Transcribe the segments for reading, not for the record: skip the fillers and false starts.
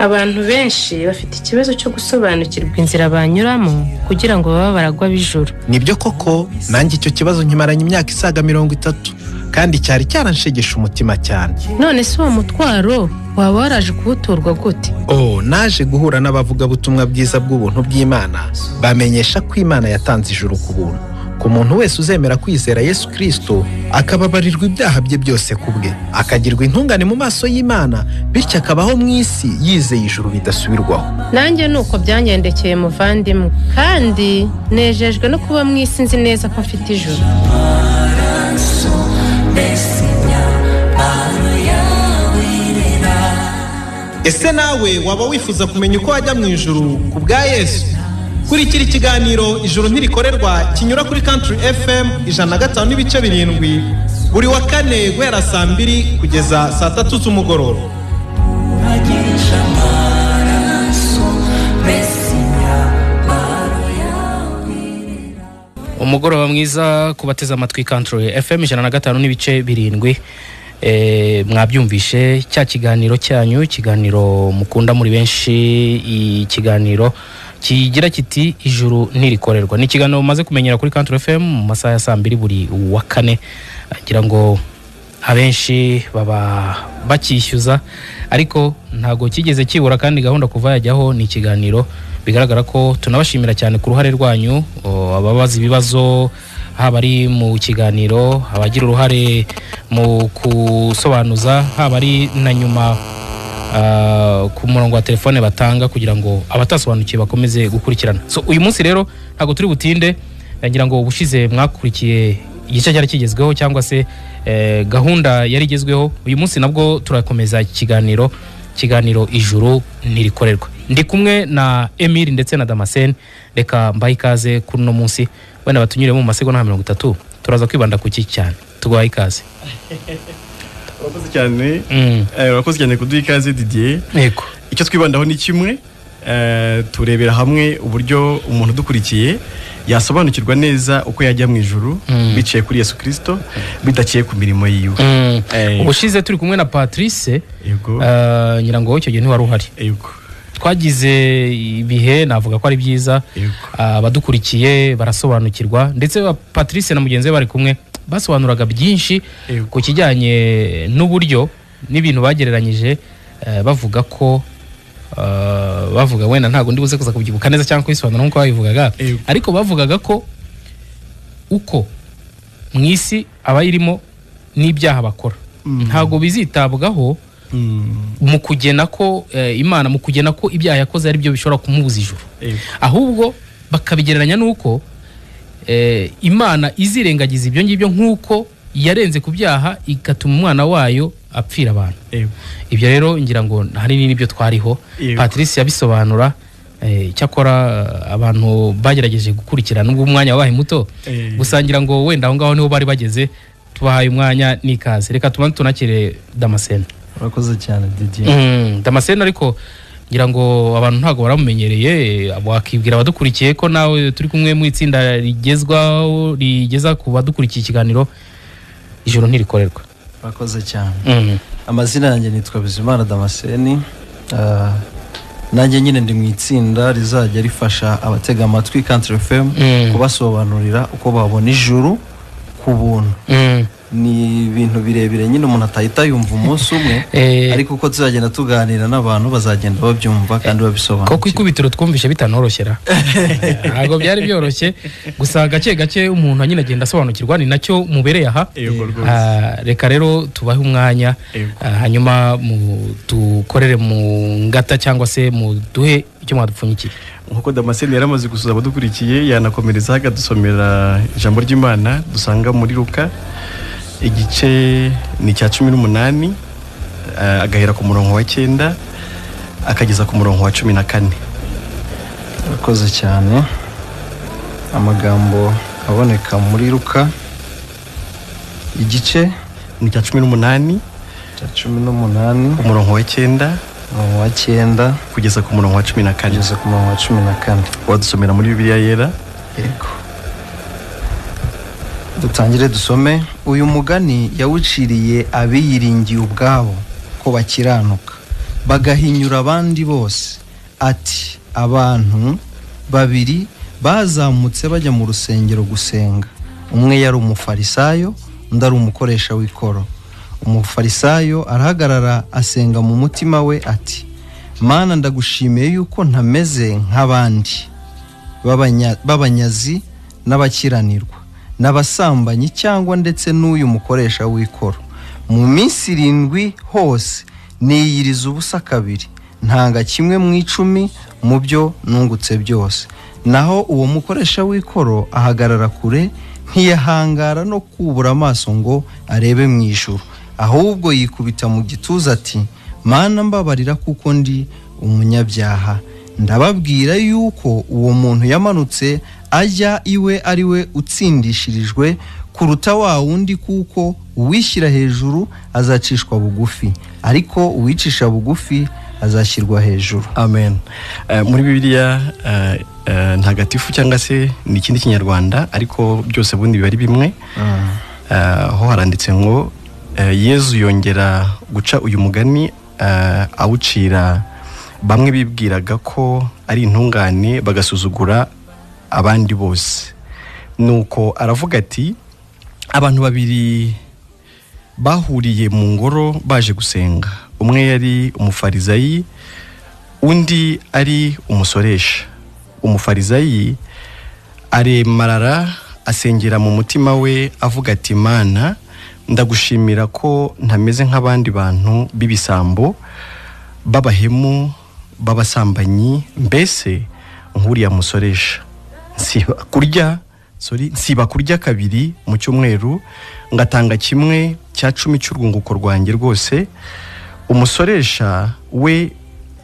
Abantu benshi bafite ikibazo cyo gusobanukirwa inzira banyuramo kugira ngo babe baragwa b'ijuru. Nibyo koko, nanjye icyo kibazo nkimaranye imyaka isaga 30, kandi cyari cyaranshegesha umutima cyane. None se uwo mutwaro waba waraje kuwuturwa gute? Oh, naje guhura n'abavugabutumwa bwiza bw'ubuntu bw'Imana, bamenyesha ko Imana yatanze ijuru ku buntu ku muntu wese uzemera kwizera Yesu Kristo, akababarirwa ibyaha bye byose ku bwe, akagirwa intungane mu maso y'Imana, bityo akabaho mu isi yizeye ijuru bidasubirwaho. Nanjye ni uko byangendekeye muvandimwe, kandi nejejwe no kuba mu isi nzi neza ko mfite ijuru. Ese nawe waba wifuza kumenya uko wajya mu ijuru ku bwa Yesu? Kurikira ikiganiro Ijuru Ntirikorerwa kinyura kuri Country FM 105.7 buri wa kane guhera saa 2 kugeza saa 3 z'umugoroba. Umugoroba mwiza kubateza amatwi Country FM 105.7. Mwabyumvishe cya kiganiro cyanyu, ikiganiro mukunda muri benshi, ikiganiro kigira kiti Ijuru Ntirikorerwa. Ni ikiganiro mumaze kumenyera kuri Country FM mu masaha ya saa 2 buri wa kane, ngira ngo abenshi baba bakishyuza, ariko ntago kigeze kibura, kandi gahunda kuva yajyaho ni ikiganiro bigaragara ko tunabashimira cyane ku ruhare rwanyu, ababaza ibibazo haba ari mu kiganiro, abagira uruhare mu kusobanuza, haba ari na nyuma ku murongo wa telefone batanga kugira ngo abatasobanukiwe bakomeze gukurikirana. So uyu munsi rero ntago turi butinde, ngira ngo ubushize mwakurikiye igice cyari kigezweho cyangwa se gahunda yari igezweho. Uyu munsi nabwo turakomeza ikiganiro Ijuru Ntirikorerwa. Ndi kumwe na Emile ndetse na Damascene. Reka mbahe ikaze kuri uno munsi, wenda batunyure mu masegonda 30, turaza kwibanda ku ki cyane. Tuguhaye ikaze. Urakoze cyane. Urakoze cyane kuduha ikaze Didier. Yego. Icyo twibandaho ni kimwe, turebera hamwe uburyo umuntu dukurikiye yasobanukirwa neza uko yajya mu ijuru biciye kuri Yesu Kristo, bidaciye ku mirimo yiwe. Ubushize turi kumwe na Patrice. Yego. Ngira ngo icyo gihe ntiwari uhari. Yego. Twagize ibihe navuga ko ari byiza, abadukurikiye barasobanukirwa, ndetse Patrice na mugenzi we bari kumwe basobanuraga byinshi ku kijyanye n'uburyo n'ibintu bagereranyije, bavuga ko bavuga wenda ntago ndi buze kuza kubyibuka neza cyangwa kubisobanura nkuko babivugaga, ariko bavugaga ko uko mu isi abayirimo n'ibyaha bakora ntago bizitabwaho mu kugena ko Imana, mu kugena ko ibyaha yakoze ari byo bishobora kumubuza ijuru, ahubwo bakabigereranya nuko Imana izirengagiza ibyo ngibyo nkuko yarenze ku byaha igatuma umwana wayo apfira abantu. Ibyo rero ngira ngo hari n'ibyo twariho Patrice yabisobanura. Cyakora abantu bagerageje gukurikirana nubwo umwanya wabaye muto, gusa ngira ngo wenda aho ngaho niho bari bageze. Tubahaye umwanya n'ikaze, reka tubanze tunakire Damascene. Urakoze cyane Didier. Damascene, ariko ngira ngo abantu ntago baramumenyereye, wakibwira abadukurikiye ko nawe turi kumwe mu itsinda rigezwaho rigeza ku badukurikiye ikiganiro Ijuru Ntirikorerwa. Urakoze cyane. Amazina yanjye nitwa Bizimana Damascene. Nanjye nyine ndi mu itsinda rizajya rifasha abatega amatwi Country FM kubasobanurira uko babona ijuru ku buntu. Ni ibintu birebire nyine umuntu atahita yumva umunsi umwe, ariko uko tuzagenda tuganira n'abantu bazagenda babyumva kandi babisobanukirwa. Ko kwikubitiro twumvishe bitanoroshera, ntabwo byari byoroshye, gusa gake gake umuntu nyine agenda asobanukirwa, ni nacyo mubereye aha. Reka rero tubahe umwanya, hanyuma dukorere mu ngata cyangwa se muduhe icyo mwadupfunyikiye. Nkuko Damascene yaramaze gusuza abadukurikiye, yanakomereza akadusomera ijambo ry'Imana dusanga muri Luka igice ni cya 18, agahera ku murongo wa 9 akageza ku murongo wa 14. Urakoze cyane. Amagambo aboneka muri Luka igice ni cya 18, cya 18, umurongo wa 9, umurongo wa 9 kugeza ku murongo wa 14. Kugeza ku murongo wa 14. Wadusomera muri Bibiliya Yera. Yego. Dutangire dusome. Uyu mugani yawuciriye abiyiringiye ubwabo ko bakiranuka, bagahinyura abandi bose. Ati abantu babiri bazamutse bajya mu rusengero gusenga, umwe yari umufarisayo undi ari umukoresha w'ikoro. Umufarisayo arahagarara asenga mu mutima we ati Mana, ndagushimiye yuko ntameze nk'abandi b'abanyazi n'abakiranirwa n'abasambanyi cyangwa ndetse n'uyu mukoresha w'ikoro. Mu minsi 7 hose niyiriza ubusa kabiri, ntanga kimwe mu 10 mu byo nungutse byose. Naho uwo mukoresha w'ikoro ahagarara kure, ntiyahangara no kubura amaso ngo arebe mu ijuru, ahubwo yikubita mu gituza ati Mana, mbabarira kuko ndi umunyabyaha. Ndababwira yuko uwo muntu yamanutse ajya iwe ari we utsindishirijwe kuruta wa wundi, kuko uwishyira hejuru azacishwa bugufi, ariko uwicisha bugufi azashyirwa hejuru. Amen. Muri Bibiliya ntagatifu cyangwa se ni ikindi kinyarwanda, ariko byose bundi biba ari bimwe. Aho haranditse ngo Yezu yongera guca uyu mugani awucira bamwe bibwiraga ko ari intungane bagasuzugura abandi bose. Nuko aravuga ati abantu babiri bahuriye mu ngoro baje gusenga, umwe yari umufarizayi undi ari umusoresha. Umufarizayi aremarara asengera mu mutima we avuga ati Mana, ndagushimira ko ntameze nk'abandi bantu b'ibisambo, b'abahemu, b'abasambanyi, mbese nk'uriya musoresha. Nsiba kurya kabiri mu cyumweru, ngatanga 1/10 cy'urwunguko rwanjye rwose. Umusoresha we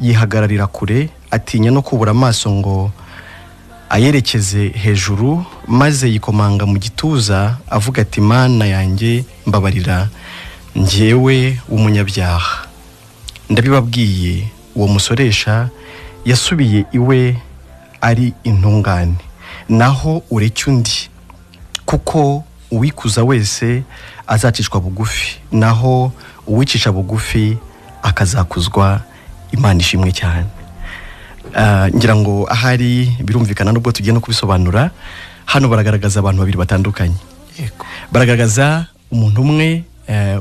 yihagararira kure, atinya no kubura amaso ngo ayerekeze hejuru, maze yikomanga mu gituza avuga ati Mana yanjye, mbabarira njyewe w'umunyabyaha. Ndabibabwiye, uwo musoresha yasubiye iwe ari intungane, naho ureke undi, kuko uwikuza wese azacishwa bugufi, naho uwicisha bugufi akazakuzwa. Imana ishimwe cyane. Ngira ngo ahari birumvikana nubwo tugiye no kubisobanura. Hano baragaragaza abantu babiri batandukanye. Baragaragaza umuntu umwe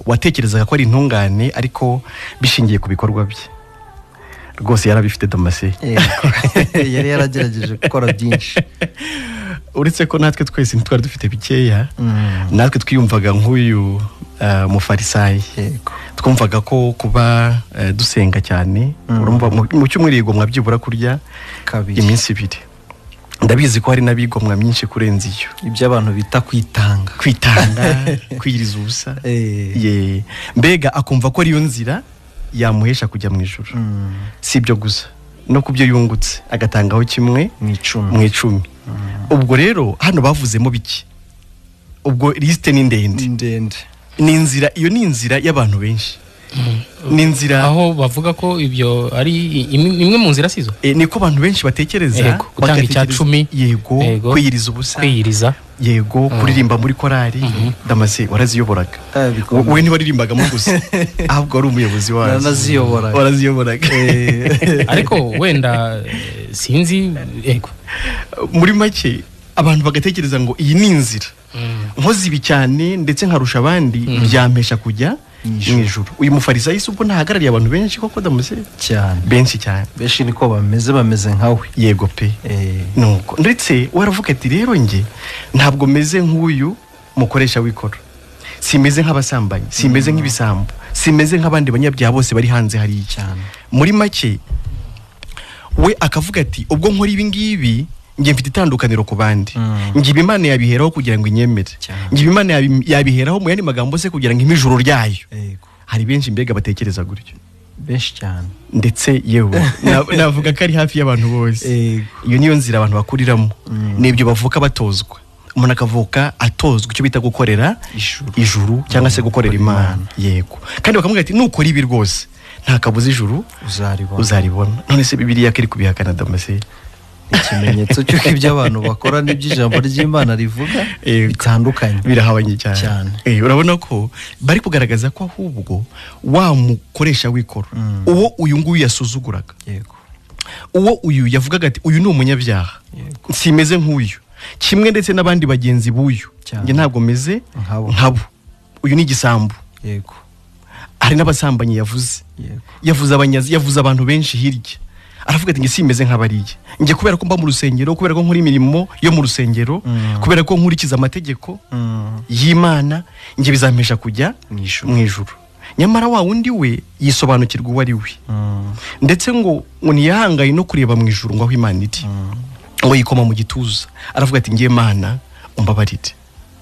watekerezaga ko ari intungane, ariko bishingiye ku bikorwa bye rwose yarabifite Damase. Yari yaragerageje gukora byinshi, uretse ko natwe twese ntitwari dufite bikeya. Natwe twiyumvaga nk'uyu mufarisayi. Twumvaga ko kuba dusenga cyane, urumva mu cyumweru yigomwa byibura kurya kabiri iminsi 2. Ndabizi ko hari n'abigomwa myinshi kurenza iyo, ibyo abantu bita kwitanga, kwiyiriza ubusa. Mbega akumva ko ariyo nzira yamuhesha kujya mu ijuru. Si ibyo gusa, no kubyo yungutse agatangaho 1 mu 10. Ubwo rero hano bavuzemo biki, ubwo liste ni ndende. Ni inzira, iyo ni inzira y'abantu benshi. Ni inzira aho bavuga ko ibyo ari imwe mu nzira sizo. Niko abantu benshi batekereza, gutanga 10, yego, kwiyiriza ubusa, kwiyiriza, yego, kuririmba muri korali. Damase waraziyoboraga wowe, ntiwaririmbagamo gusa ahubwo wari umuyobozi wazo, waraziyoboraga. Ariko wenda sinzi, yego, muri make abantu bagatekereza ngo iyi ni inzira nkoze ibi cyane ndetse nkarusha abandi byampesha kujya mu ijuru. Uyu mufarisayi ubwo ntahagarariye abantu benshi koko Damase? Cyane, benshi cyane, benshi niko bameze nkawe. Yego pe. Nuko ndetse waravuga ati rero nge ntabwo meze nk'uyu mukoresha w'ikoro, simeze nk'abasambanyi, simeze nk'ibisambo, simeze nk'abandi banyabyaha bose bari hanze hariya. Cyane. Muri make we akavuga ati ubwo nkora ibi ngibi nge mfite itandukaniro ku bandi, ngiba Imana yabiheraho kugira ngo inyemere, ngiba Imana yabiheraho mu yandi magambo se kugira ngo impe ijuru ryayo. Hari benshi mbega batekereza gutyo, benshi cyane, ndetse yewe navuga ko ari hafi y'abantu bose. Iyo niyo nzira abantu bakuriramo, nibyo bavuka batozwa. Umuntu akavuka atozwa icyo bita gukorera ijuru cyangwa se gukorera Imana. Yego. Kandi bakamubwira ati nukora ibi rwose nta kabuza ijuru uzaribona. None se Bibiliya kiri kubihakana Damase? Ikimenyetso cy'uko ibyo abantu bakora n'iby'ijambo ry'Imana rivuga bitandukanye, birahabanye cyane. Urabona ko bari kugaragaza ko ahubwo wa mukoresha w'ikoro, uwo uyu nguyu yasuzuguraga, yego, uwo uyu yavugaga ati uyu ni umunyabyaha, simeze nk'uyu, kimwe ndetse n'abandi bagenzi b'uyu, njye ntabwo meze nkabo, uyu ni igisambo. Yego, hari n'abasambanyi yavuze, yavuze abanyazi, yavuze abantu benshi hirya, aravuga ati nge simeze nk'abariye, nge kubera ko mba mu rusengero, kubera ko nkora imirimo yo mu rusengero, kubera ko nkurikiza amategeko y'Imana, nge bizampesha kujya mu ijuru. Nyamara wa wundi we yisobanukirwa uwo ari we, ndetse ngo ntiyahangaye no kureba mu ijuru ngo aho Imana iri, ngo yikoma mu gituza, aravuga ati ngiye Mana umbabarire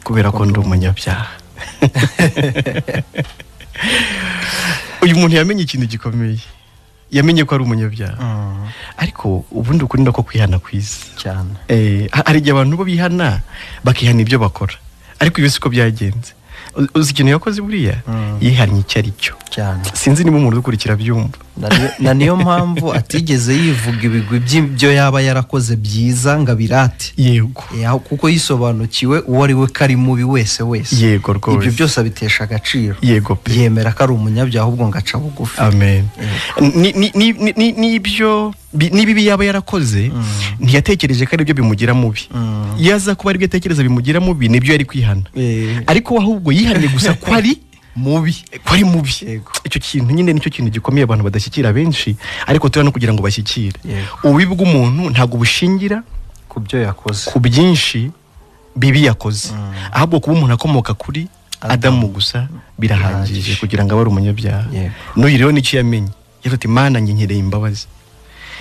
kubera ko ndi umunyabyaha. Uyu muntu yamenye ikintu gikomeye, yamenye ko ari umunyabyaha. Ariko ubundi ukuri nako kwihana kwiza cyane. Hari igihe abantu bo bihana bakihana ibyo bakora, ariko ibi siko byagenze. Uzi ikintu yakoze buriya? Yihannye icyo ari cyo cyane. Sinzi niba umuntu ukurikira byumva. Na niyo mpamvu atigeze yivuga ibigwi by'ibyo yaba yarakoze byiza ngo abirate. Yego, kuko yisobanukiwe uwo ari we ko ari mubi wese wese. Yego rwose, ibyo byose abitesha agaciro. Yego pe, yemera ko ari umunyabyaha ahubwo ngo aca bugufi. Amen. N'ibyo n'ibibi yaba yarakoze ntiyatekereje ko ari byo bimugira mubi. Yaza kuba ari byo atekereza bimugira mubi, nibyo yari kwihana. Ariko ahubwo yihannye gusa ko ari mubi, ko ari mubi. Icyo kintu nyine nicyo kintu gikomeye abantu badashyikira benshi, ariko turi no kugira ngo bashyikire. Ububi bw'umuntu ntabwo bushingira ku byo yakoze, ku byinshi bibi yakoze, ahubwo kuba umuntu akomoka kuri Adamu gusa birahagije kugira ngo abe ari umunyabyaha. N'uyu rero nicyo yamenye, yavuze ati Mana njye nkereye imbabazi,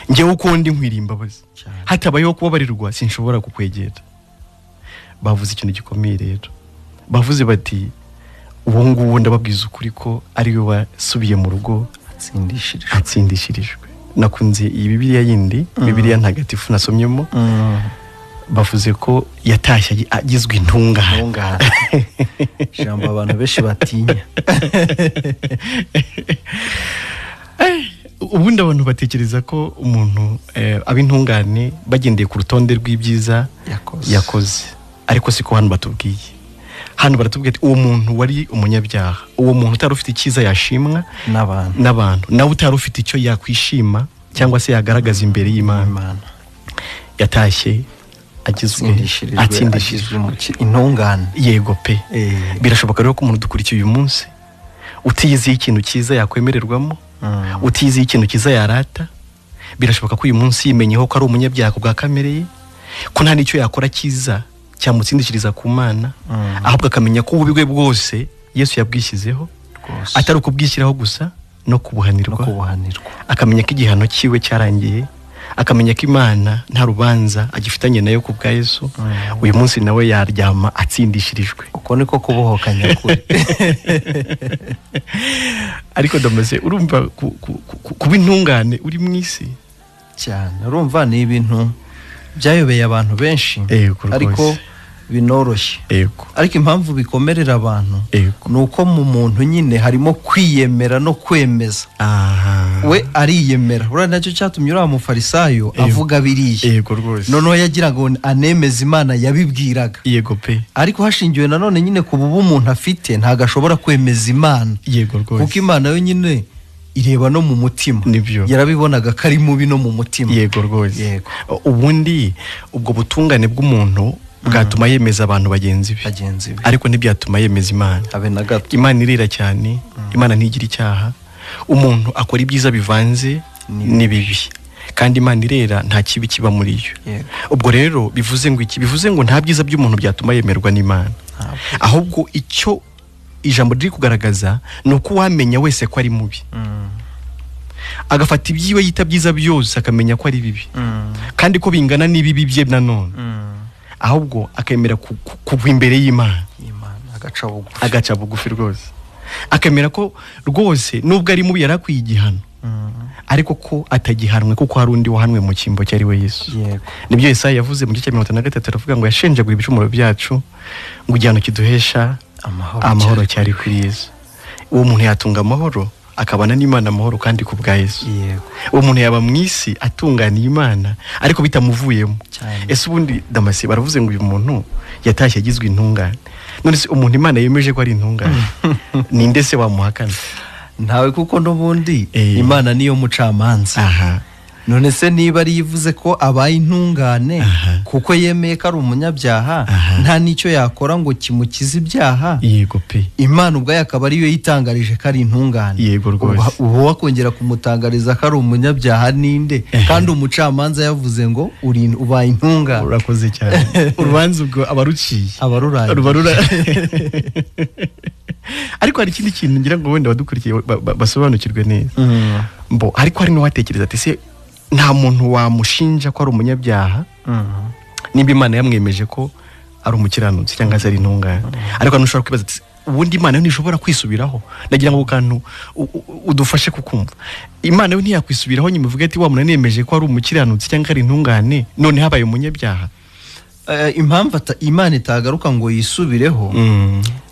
njyewe uko ndi nkwiriye imbabazi, hatabayeho kubabarirwa sinshobora kukwegera. Bavuze ikintu gikomeye rero, bavuze bati uwo nguwo ndababwiza ukuri ko ari we wasubiye mu rugo atsindishirijwe. Nakunze iyi Bibiliya yindi, Bibiliya ntagatifu nasomyemo, bavuze ko yatashye agizwe intungane. Ijambo abantu benshi batinya. Ubundi abantu batekereza ko umuntu aba intungane bagendeye ku rutonde rw'ibyiza yakoze, ariko siko hano batubwiye. Hano baratubwiye ati uwo muntu wari umunyabyaha, uwo muntu utari ufite icyiza yashimwa n'abantu, nawe utari ufite icyo yakwishima cyangwa se yagaragaza imbere y'Imana, yatashye agizwe atsindishirijwe intungane. Yego pe. Birashoboka rero ko umuntu dukurikiye uyu munsi utiyizeye ikintu cyiza yakwemererwamo, utiyizeye ikintu cyiza yarata, birashoboka ko uyu munsi yimenyeho ko ari umunyabyaha bwa kamere ye, ko nta n'icyo yakora cyiza cyamutsindikiriza ku Mana, ahubwo akamenya ko ububi bwe bwose Yesu yabwishyizeho, atari ukubwishyiraho gusa no kubuhanirwa, akamenya ko igihano cyiwe cyarangiye, akamenya ko Imana nta rubanza agifitanye nayo ku bwa Yesu. Uyu munsi nawe yaryama atsindishirijwe. Uko niko kubohoka nyakuri. Ariko ndamaze urumva kuba intungane uri mu isi cyane, urumva ni ibintu byayobeye abantu benshi, ariko binoroshye. Ariko impamvu bikomerera abantu ni uko mu muntu nyine harimo kwiyemera no kwemeza. We ariyemera, uriya nacyo cyatumye uriya mufarisayo avuga biriya. Noneho yagira ngo anemeze Imana yabibwiraga. Yego pe. Ariko hashingiwe nanone nyine ku bubu umuntu afite, ntabwo ashobora kwemeza Imana. Yego rwose, kuko Imana yo nyine ireba no mu mutima. Yarabibonaga ko ari mubi no mu mutima. Yego rwose. Ubundi ubwo butungane bw'umuntu bwatuma yemeza abantu bagenzi be, ariko ntibyatuma yemeza Imana. Imana irira cyane, Imana ntigira icyaha. Umuntu akora ibyiza bivanze n'ibibi, kandi Imana irera, nta kibi kiba muri yo. Ubwo rero bivuze ngo iki? Bivuze ngo nta byiza by'umuntu byatuma yemerwa n'Imana, ahubwo icyo ijambo riri kugaragaza ni uko uwamenya wese ko ari mubi, agafata ibyiwe yita byiza byose akamenya ko ari bibi, kandi ko bingana n'ibibi bye nanone, ahubwo akemera kugwa imbere y'Imana, agaca bugufi rwose, akemera ko rwose nubwo ari mubi yarakwiye igihano, ariko ko atagihanwe kuko hari undi wahanwe mu cyimbo cyari we Yesu. Nibyo Yesaya yavuze mu gice cya 53, aravuga ngo yashenjaguye ibicumuro byacu ngo igihano kiduhesha amahoro cyari kuri Yesu. Uwo muntu yatunga amahoro akabana n'Imana amahoro kandi ku bwa Yesu. Yego. Uwo muntu yaba mu isi atunganiye Imana ariko bitamuvuyemo. Ese ubundi Damasi baravuze ngo uyu muntu yatashye agizwe intungane, none se umuntu Imana yemeje ko ari intungane ninde se wamuhakana? Ntawe, kuko n'ubundi Imana niyo mucamanza. None se niba ari yivuze ko abaye intungane kuko yemeye ko ari umunyabyaha, nta n'icyo yakora ngo kimukize ibyaha. Yego pe. Imana ubwayo akaba ariyo yitangarije ko ari intungane. Yego rwose. Ubu wakongera kumutangariza ko ari umunyabyaha ninde? Kandi umucamanza yavuze ngo ubaye intungane. Urakoze cyane. Urubanza ubwo abaruciye abarurangije. Ariko hari ikindi kintu ngira ngo wenda badukurikiye basobanukirwe neza. Mbo ariko hari n'uwatekereza ati se nta muntu wamushinja ko ari umunyabyaha nimba Imana yamwemeje ko ari umukiranutsi cyangwa se ari intungane. Ariko ntushobora kwibaza ati ubundi Imana yo ntishobora kwisubiraho. Ndagira ngo kantu udufashe kukumva. Imana yo ntiyakwisubiraho nyuma ivuge ati wa muntu nemeje ko ari umukiranutsi cyangwa ari intungane none habaye umunyabyaha. Impamvu Imana itagaruka ngo yisubireho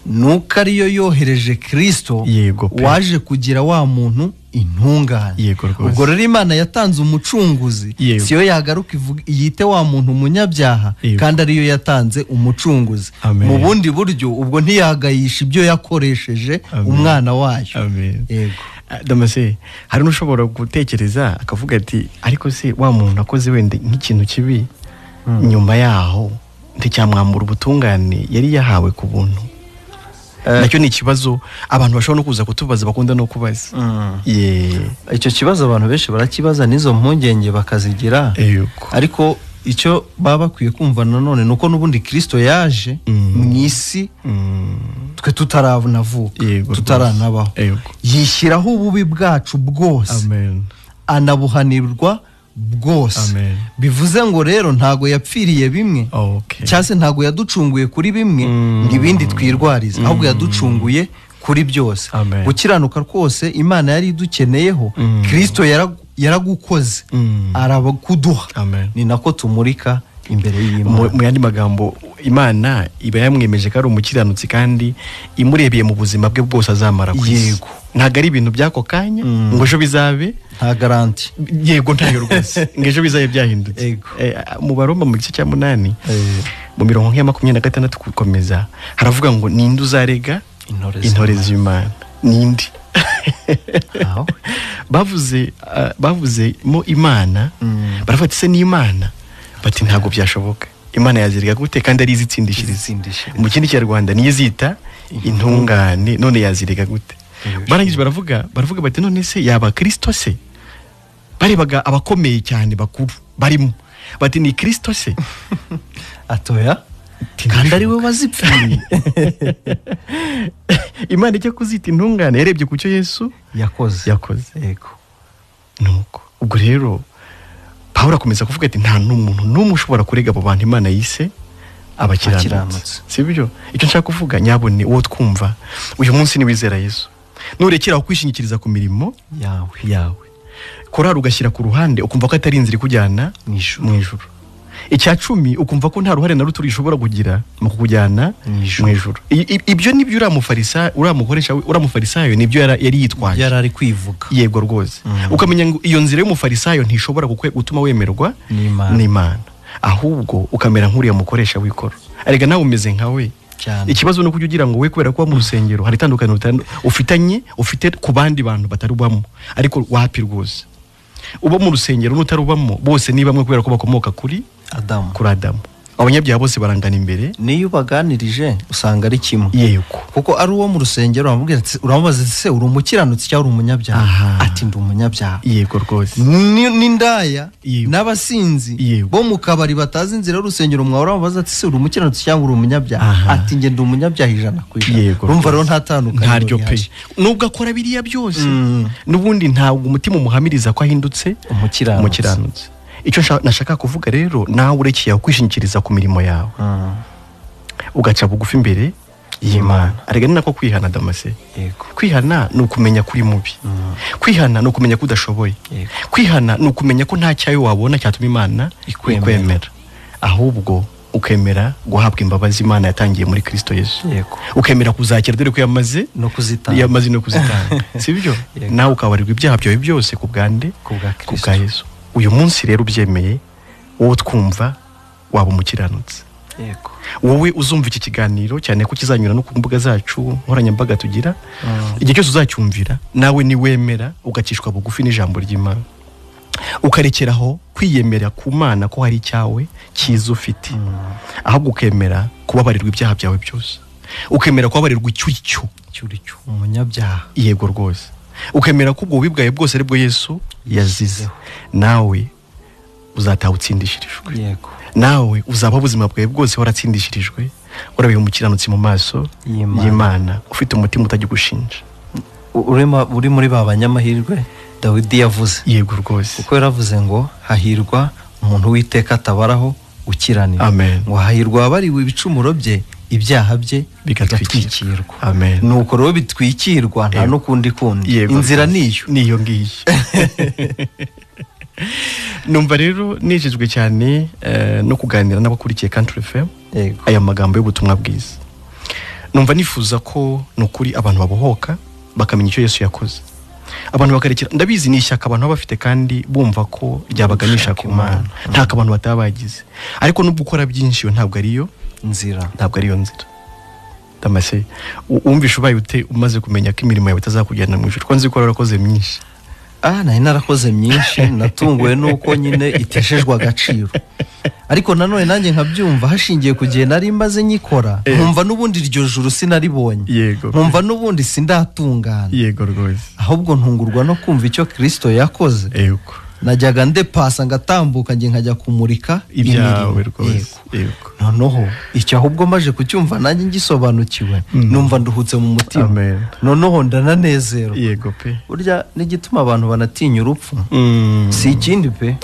nuko ariyo yohereje Kristo waje kugira wa muntu intungane. Ubwo rero Imana yatanze umucunguzi, siyo yagaruka yite wa muntu umunyabyaha kandi ariyo yatanze umucunguzi. Mu bundi buryo ubwo ntiyagayisha ibyo yakoresheje umwana wayo. Yego. Damase hari n'ushobora gutekereza akavuga ati ariko se wa muntu akoze wenda nk'ikintu kibi nyuma yaho nticyamwambura ubutungane yari yahawe ku buntu. Nacyo ni ikibazo abantu bashobora no kuza kutubaza, bakunda no kubaza. Icyo kibazo abantu benshi barakibaza n'izo mpungenge bakazigira. Ariko icyo baba bakwiye kumva nanone nuko n'ubundi Kristo yaje mu isi twe tutaranavuka, tutaranabaho, yishyiraho ububi bwacu bwose, anabuhanirwa bwose. Bivuze ngo rero ntago yapfiriye bimwe, cyangwa se ntago yaducunguye kuri bimwe ngo ibindi twirwarize, ahubwo yaducunguye kuri byose. Gukiranuka rwose Imana yari idukeneyeho, Kristo yaragukoze arakuduha. Ni nako tumurika imbere y'Imana. Mu yandi magambo, Imana iba yamwemeje ko ari umukiranutsi kandi imurebeye mu buzima bwe bwose azamara ku isi. Ntabwo ari ibintu by'ako kanya ngo ejo bizabe, nta garanti. Yego ntayo rwose, ngo ejo bizabe byahindutse. Mu Baroma mu gice cya 8 mu mirongo ya 26 gukomeza haravuga ngo ninde uzarega intore z'Imana? Ninde? Bavuze mo Imana, baravuga ati se ni Imana? Bati ntabwo byashoboka. Imana yazirega gute kandi ari izitsindishiriza? Mu kindi Kinyarwanda niyo zita intungane, none yazirega gute? Barangije baravuga bati none se yaba Kristo se? Barebaga abakomeye cyane bakuru barimo, bati ni Kristo se? Atoya kandi ari we wazipfiriye. Imana ijya kuzita intungane yarebye ku cyo Yesu yakoze. Yego. Nuko ubwo rero Pawulo akomeza kuvuga ati nta n'umuntu n'umwe ushobora kurega abo bantu Imana yise abakiranutsi. Sibyo? Icyo nshaka kuvuga nyabone uwo twumva uyu munsi ni wizera Yesu, nurekera aho kwishingikiriza ku mirimo yawe, korari ugashyira ku ruhande ukumva ko atari inzira ikujyana mu ijuru. Icya 10 ukumva ko nta ruhare na ruto rishobora kugira mu kukujyana mu ijuru. Ibyo nibyo uriya mufarisayo nibyo yari yitwaje, yari ari kwivuga. Yego rwose. Ukamenya ngo iyo nzira y'umufarisayo ntishobora gutuma wemerwa n'Imana, ahubwo ukamera nk'uriya mukoresha w'ikoro. Arega nawe umeze nka we. Ikibazo nuko ugira ngo we kubera kuba mu rusengero hari itandukaniro ufitanye ufite ku bandi bantu batarubamo, ariko wapi rwose. Uba mu rusengero n'utarubamo bose ni bamwe kubera ko bakomoka kuri Adamu. Kuri Adamu. Abanyabyaha bose barangana imbere. Niyo ubaganirije usanga ari kimwe. Yego. Kuko ari uwo mu rusengero uramubaza ati se uri umukiranutsi cyangwa uri umunyabyaha? Ati ndi umunyabyaha. Yego rwose. N'indaya n'abasinzi bo mu kabari batazi inzira y'urusengero, mwawe uramubaza ati se uri umukiranutsi cyangwa uri umunyabyaha? Ati nge ndi umunyabyaha 100%. Urumva rero nta tandukaniro ntaryo pe. Nubwo akora biriya byose n'ubundi ntabwo umutima umuhamiriza ko ahindutse umukiranutsi. Icyo nashaka kuvuga rero, nawe urekeye kwishingikiriza ku mirimo yawe, ugaca bugufi imbere y'Imana. Arega ni nako kwihana Damase. Kwihana ni ukumenya kuri mubi. Kwihana ni ukumenya ko udashoboye. Kwihana ni ukumenya ko nta cyayo wabona cyatuma Imana ikwemera, ahubwo Ukemera guhabwa imbabazi Imana yatangiye muri Kristo Yesu. Yego. Ukemera kuzakira, dore ko yamaze no kuzitanga. Yamaze no kuzitanga, sibyo? Yego. Nawe ukabarirwa ibyaha byawe byose ku bwande? Ku bwa Ku Kristo. bwa Yesu. Uyu munsi rero ubyemeye, wowe twumva, waba umukiranutsi. Yego. Wowe uzumva iki kiganiro, cyane ko kizanyura no ku mbuga zacu nkoranyambaga tugira, igihe cyose uzacyumvira, nawe niwemera ugacishwa bugufi n'ijambo ry'Imana, ukarekeraho kwiyemera ku Mana ko hari icyawe cyiza ufite, ahubwo ukemera kubabarirwa ibyaha byawe byose, ukemera kubabarirwa icyo uri cyo. Icyo uri cyo, umunyabyaha. Yego rwose, ukemera ko ubwo bubi bwawe bwose aribwo Yesu yazize, nawe uzataha utsindishirijwe. Yego. Nawe uzaba ubuzima bwawe bwose waratsindishirijwe, warabaye umukiranutsi mu maso y'Imana. y'Imana, ufite umutima utajya ugushinja. Uri muri ba banyamahirwe Dawidi yavuze. Yego rwose. Kuko yaravuze ngo hahirwa umuntu w'iteka atabaraho gukiranira. Amen. Ngo hahirwa abariwe ibicumuro bye, ibyaha bye bigatwikirwa. Bigatwikirwa. Amen. Nuko rero bitwikirwa nta Yego. n'ukundi kundi. Yego Inzira rwose. niyo. Niyo ngiyo. Numva rero nejejwe cyane no kuganira n'abakurikiye Country FM Yego. aya magambo y'ubutumwa bwiza. Numva nifuza ko ni ukuri abantu babohoka, bakamenya icyo Yesu yakoze, abantu bakarekera. Ndabizi ni ishyaka abantu baba bafite kandi bumva ko ryabaganisha ku Mana, nta abantu bataba bagize, ariko nubwo ukora byinshi, iyo ntabwo ariyo nzira. Ntabwo ariyo nzira. Damase, wumvishe ubaye ute umaze kumenya ko imirimo yawe itazakujyana mu ijuru, ko nzi ko warakoze myinshi? Nari narakoze myinshi, natunguwe nuko nyine iteshejwe agaciro, ariko nanone nanjye nkabyumva hashingiye ku gihe nari maze nyikora, nkumva n'ubundi iryo juru sinaribonye, nkumva n'ubundi sindatungana. Yego rwose. Ahubwo ntungurwa no kumva icyo Kristo yakoze. Najyaga ndepasa ngatambuka, njye nkajya kumurika ibyawe imirimo. Rwose. Yego. Yego. Noneho icyo ahubwo maje kucyumva nanjye ngisobanukiwe, numva nduhutse mu mutima. Amen. Noneho ndananezerwa. Yego pe. Burya n'igituma abantu banatinya urupfu si ikindi pe,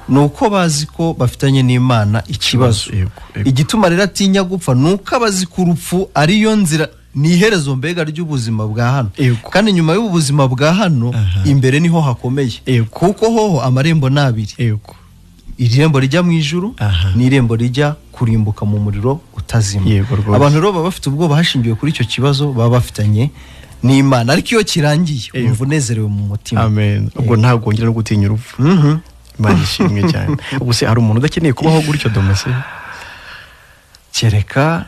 ni uko bazi ko bafitanye n'Imana ikibazo. Yego, yego. Igituma rero atinya gupfa ni uko aba azi ko urupfu ariyo nzira, ni iherezo mbega ry'ubuzima bwa hano, kandi nyuma y'ubu buzima bwa hano, imbere niho hakomeye, kuko hoho amarembo ni abiri: irembo rijya mu ijuru n'irembo rijya kurimbuka mu muriro utazima. Yego rwose. Abantu rero baba bafite ubwoba hashingiwe kuri icyo kibazo baba bafitanye n'Imana, ariko iyo kirangiye, wumva unezerewe mu mutima. Amen. Ubwo ntabwo wongera no gutinya urupfu. Imana ishimwe cyane. Ubwo se hari umuntu udakeneye kubaho gutyo, Domase? Kereka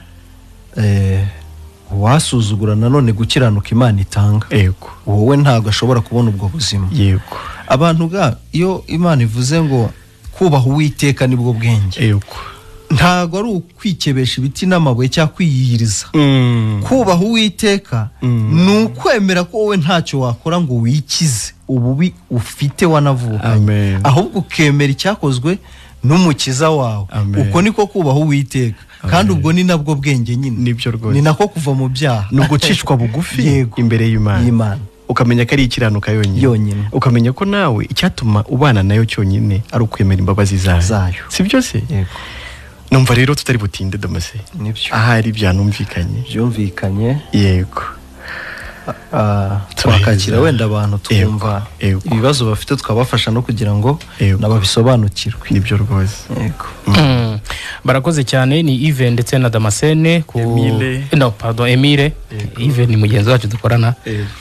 uwasuzugura nanone gukiranuka Imana itanga, wowe ntabwo ashobora kubona ubwo buzima. Abantu ga, iyo Imana ivuze ngo kubaha Uwiteka nibwo bwenge, ntabwo ari ukwikebesha ibiti n'amabuye cyangwa kwiyiriza. Kubaha Uwiteka ni ukwemera ko wowe ntacyo wakora ngo wikize ububi ufite wanavukanye, Amen. ahubwo ukemera icyakozwe n'Umukiza wawe. Amen. Uko niko kubaha Uwiteka, kandi ubwo ni nabwo bwenge nyine. Nibyo rwose. Ni nako kuva mu byaha. Ni ugucishwa bugufi imbere y'Imana, y'Imana. Ukamenya ko ari ikiranuka yonyine. Yonyine. Ukamenya ko nawe icyatuma ubana nayo cyonyine ari ukwemera imbabazi zayo. Zayo. Si byo se? Yego. Numva rero tutari butinde, Domase. Nibyo. Ahari byanumvikanye. Byumvikanye. Yego. Twakakira wenda abantu, twumva Yego. ibibazo bafite, tukabafasha no kugira ngo nababisobanukirwe. Nibyo rwose. Yego. Barakoze cyane, ni Yves ndetse na Damascene ku Emile. No, pardon, Emile. Yves ni mugenzi wacu dukorana,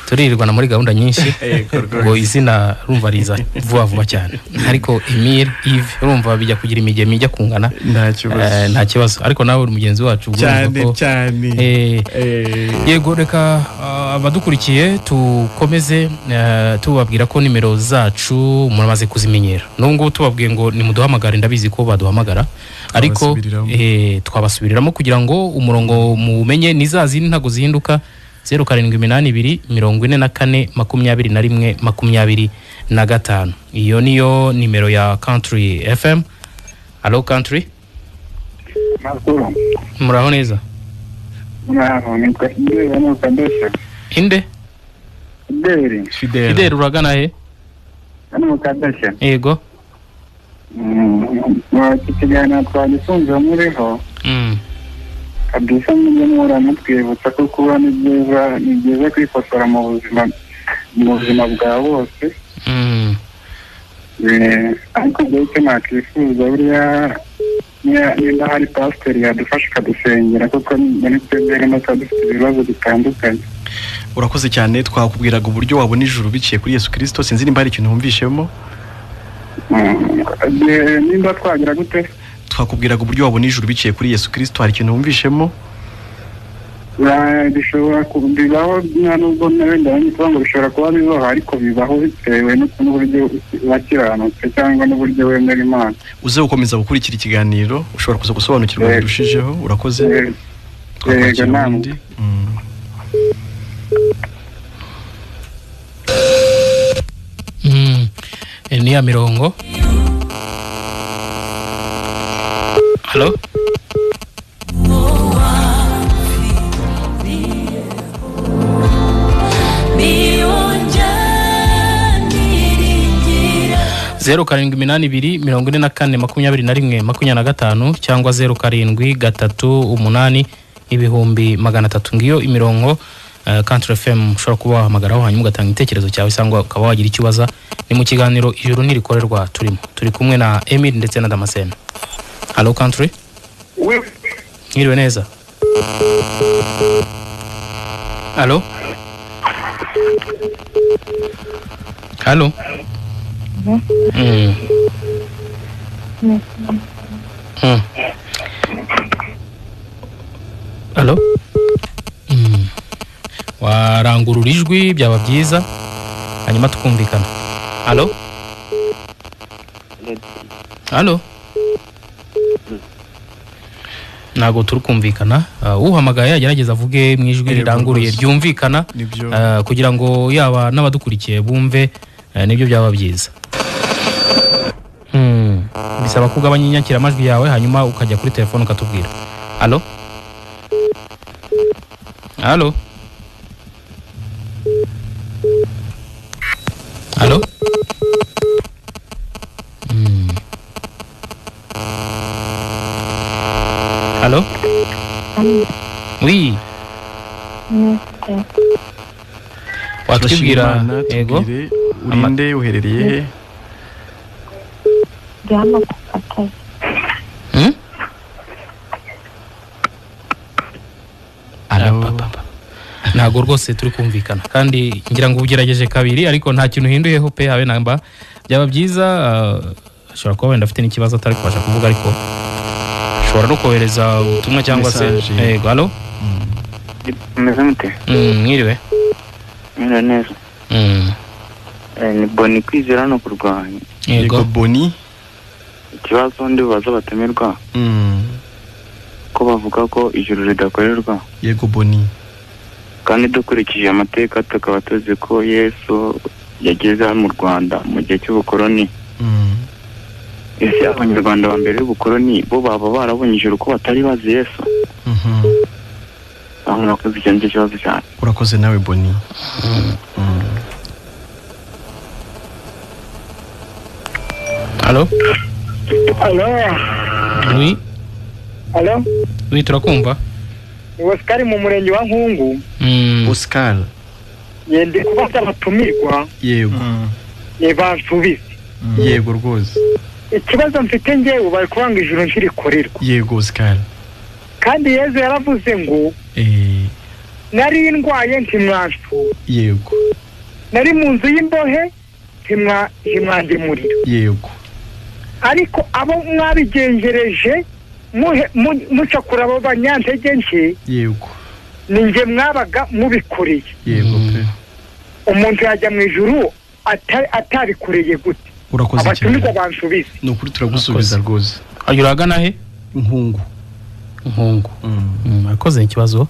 turirirwana muri gahunda nyinshi. Yego rwose. Ngo izina rumva riza vuba vuba cyane, ariko Emile, Yves, urumva bijya kugira imigemo ijya kungana. Nta kibazo. Nta kibazo, ariko nawe uri mugenzi wacu, ubwo urumva Cyane. Cyane. Yego, reka abadukurikiye tukomeze tubabwira ko nimero zacu muramaze kuzimenyera. N'ubu ngubu tubabwiye ngo nimuduhamagare, ndabizi ko baduhamagara, ariko Twabasubiriramo. Twabasubiriramo kugira ngo umurongo mumenye. Ni za zindi, ntabwo zihinduka: 0782 44 21 25. Iyo niyo nimero ya Country FM. Allo, Country. Makuru. Muraho neza? Muraho, nitwa Fideli hano mu Kadoshya. Inde? Fideli. Fidele. Fidel, uragana he? Hano mu Kadoshya. Yego. Iki kiganiro twagisunze muriho kabisa, mujye muhora mutwibutsa ko kuba ni byiza, ni byiza kwikosora mu buzima bwa bose. Ariko njyewe icyo nakwifuza buriya Niba hari pasiteri yadufasha akadusengera kuko muri twebwe harimo tuba dufite ibibazo bitandukanye. Urakoze cyane, twakubwiraga uburyo wabona ijuru biciye kuri Yesu Kristo. Sinzi nimba hari ikintu wumvishemo. Nimba twagira gute? Twakubwiraga uburyo wabona ijuru biciye kuri Yesu Kristo, hari ikintu wumvishemo? Bishobora bibaho, nta nubwo wenda kuvuga ngo bishobora kuba bibaho, ariko bibaho bitewe n'uburyo wakiranutse cyangwa n'uburyo wemera Imana. Uze gukomeza gukurikira ikiganiro, ushobora kuza gusobanukirwa birushijeho. Urakoze. Twakwakira undi. Ni ya mirongo. Halo? Zeru karindwi iminani ibiri 44 21 25 cyangwa 07 38 300. Ngiyo imirongo Country FM ushobora kuba wahamagaraho hanyuma ugatanga igitekerezo cyawe cyangwa ukaba wagira icyo ubaza. Ni mu kiganiro Ijuru Ntirikorerwa turimo, turi kumwe na Emile ndetse na Damascene. Hello Country. Mwiriwe neza. Hello. Hello. Hello. Warangurura ijwi byaba byiza hanyuma tukumvikana. Hello. Hello. Ntago turi kumvikana. Uhamagaye agerageza avuge mu ijwi riranguruye ryumvikana kugira ngo yaba n'abadukurikiye bumve, nibyo byaba byiza. Bisaba kugabanya inyakiramajwi yawe hanyuma ukajya kuri telefone ukatubwira. Allo? Allo? Allo? Allo? Oui. Watubwira yego urinde uherereye he? Ntago rwose turi kumvikana kandi ngira ngo ugerageje kabiri ariko nta kintu uhinduyeho pe habe namba. Byaba byiza ashobora kuba wenda afite n'ikibazo atari kubasha kuvuga ariko ashobora no kohereza ubutumwa cyangwa se yego. Allo? Meze mute? Mwiriwe. Mwiriwe neza. Ni Boni Kwizera no kurwanya. Yego Boni. Ikibazo ndi baza batumirwa. Ko bavuga ko ijuru ridakorerwa. Yego Boni. Kandi dukurikije amateka tukaba tuzi ko Yesu yageze mu Rwanda mu gihe cy'ubukoloni. Ese abanyarwanda ba mbere y'ubukoloni bo baba barabonye ijuru ko batari bazi Yesu? Aho nakoze icyo kibazo cyane. Urakoze nawe Boni. Allo? Allo? Oui. Allo? Oui, turakumva. Ni Oscar mu murenge wa Nkungu. Oscar. Yende kubaza abatumirwa. Yego. Bansubize. Yego rwose. Ikibazo mfite ngewe bari kubanga ijuru ntirikorerwa. Yego Oscar. Kandi Yezu yaravuze ngo nari ndwaye ntimwansura. Yego. Nari mu nzu y'imbohe ntimwangemurira. Yego. Ariko abo mwabigengereje mucakura abo banyantege nke. Yego. Ninjye mwabaga mubikoreye. Yego pe. Umuntu yajya mu ijuru atabikoreye gute? Urakoze cyane. Abatumirwa bansubize. Ni ukuri turagusubiza rwose. Ayo uragana he? Nkungu. Nkungu. Akoze ikibazo.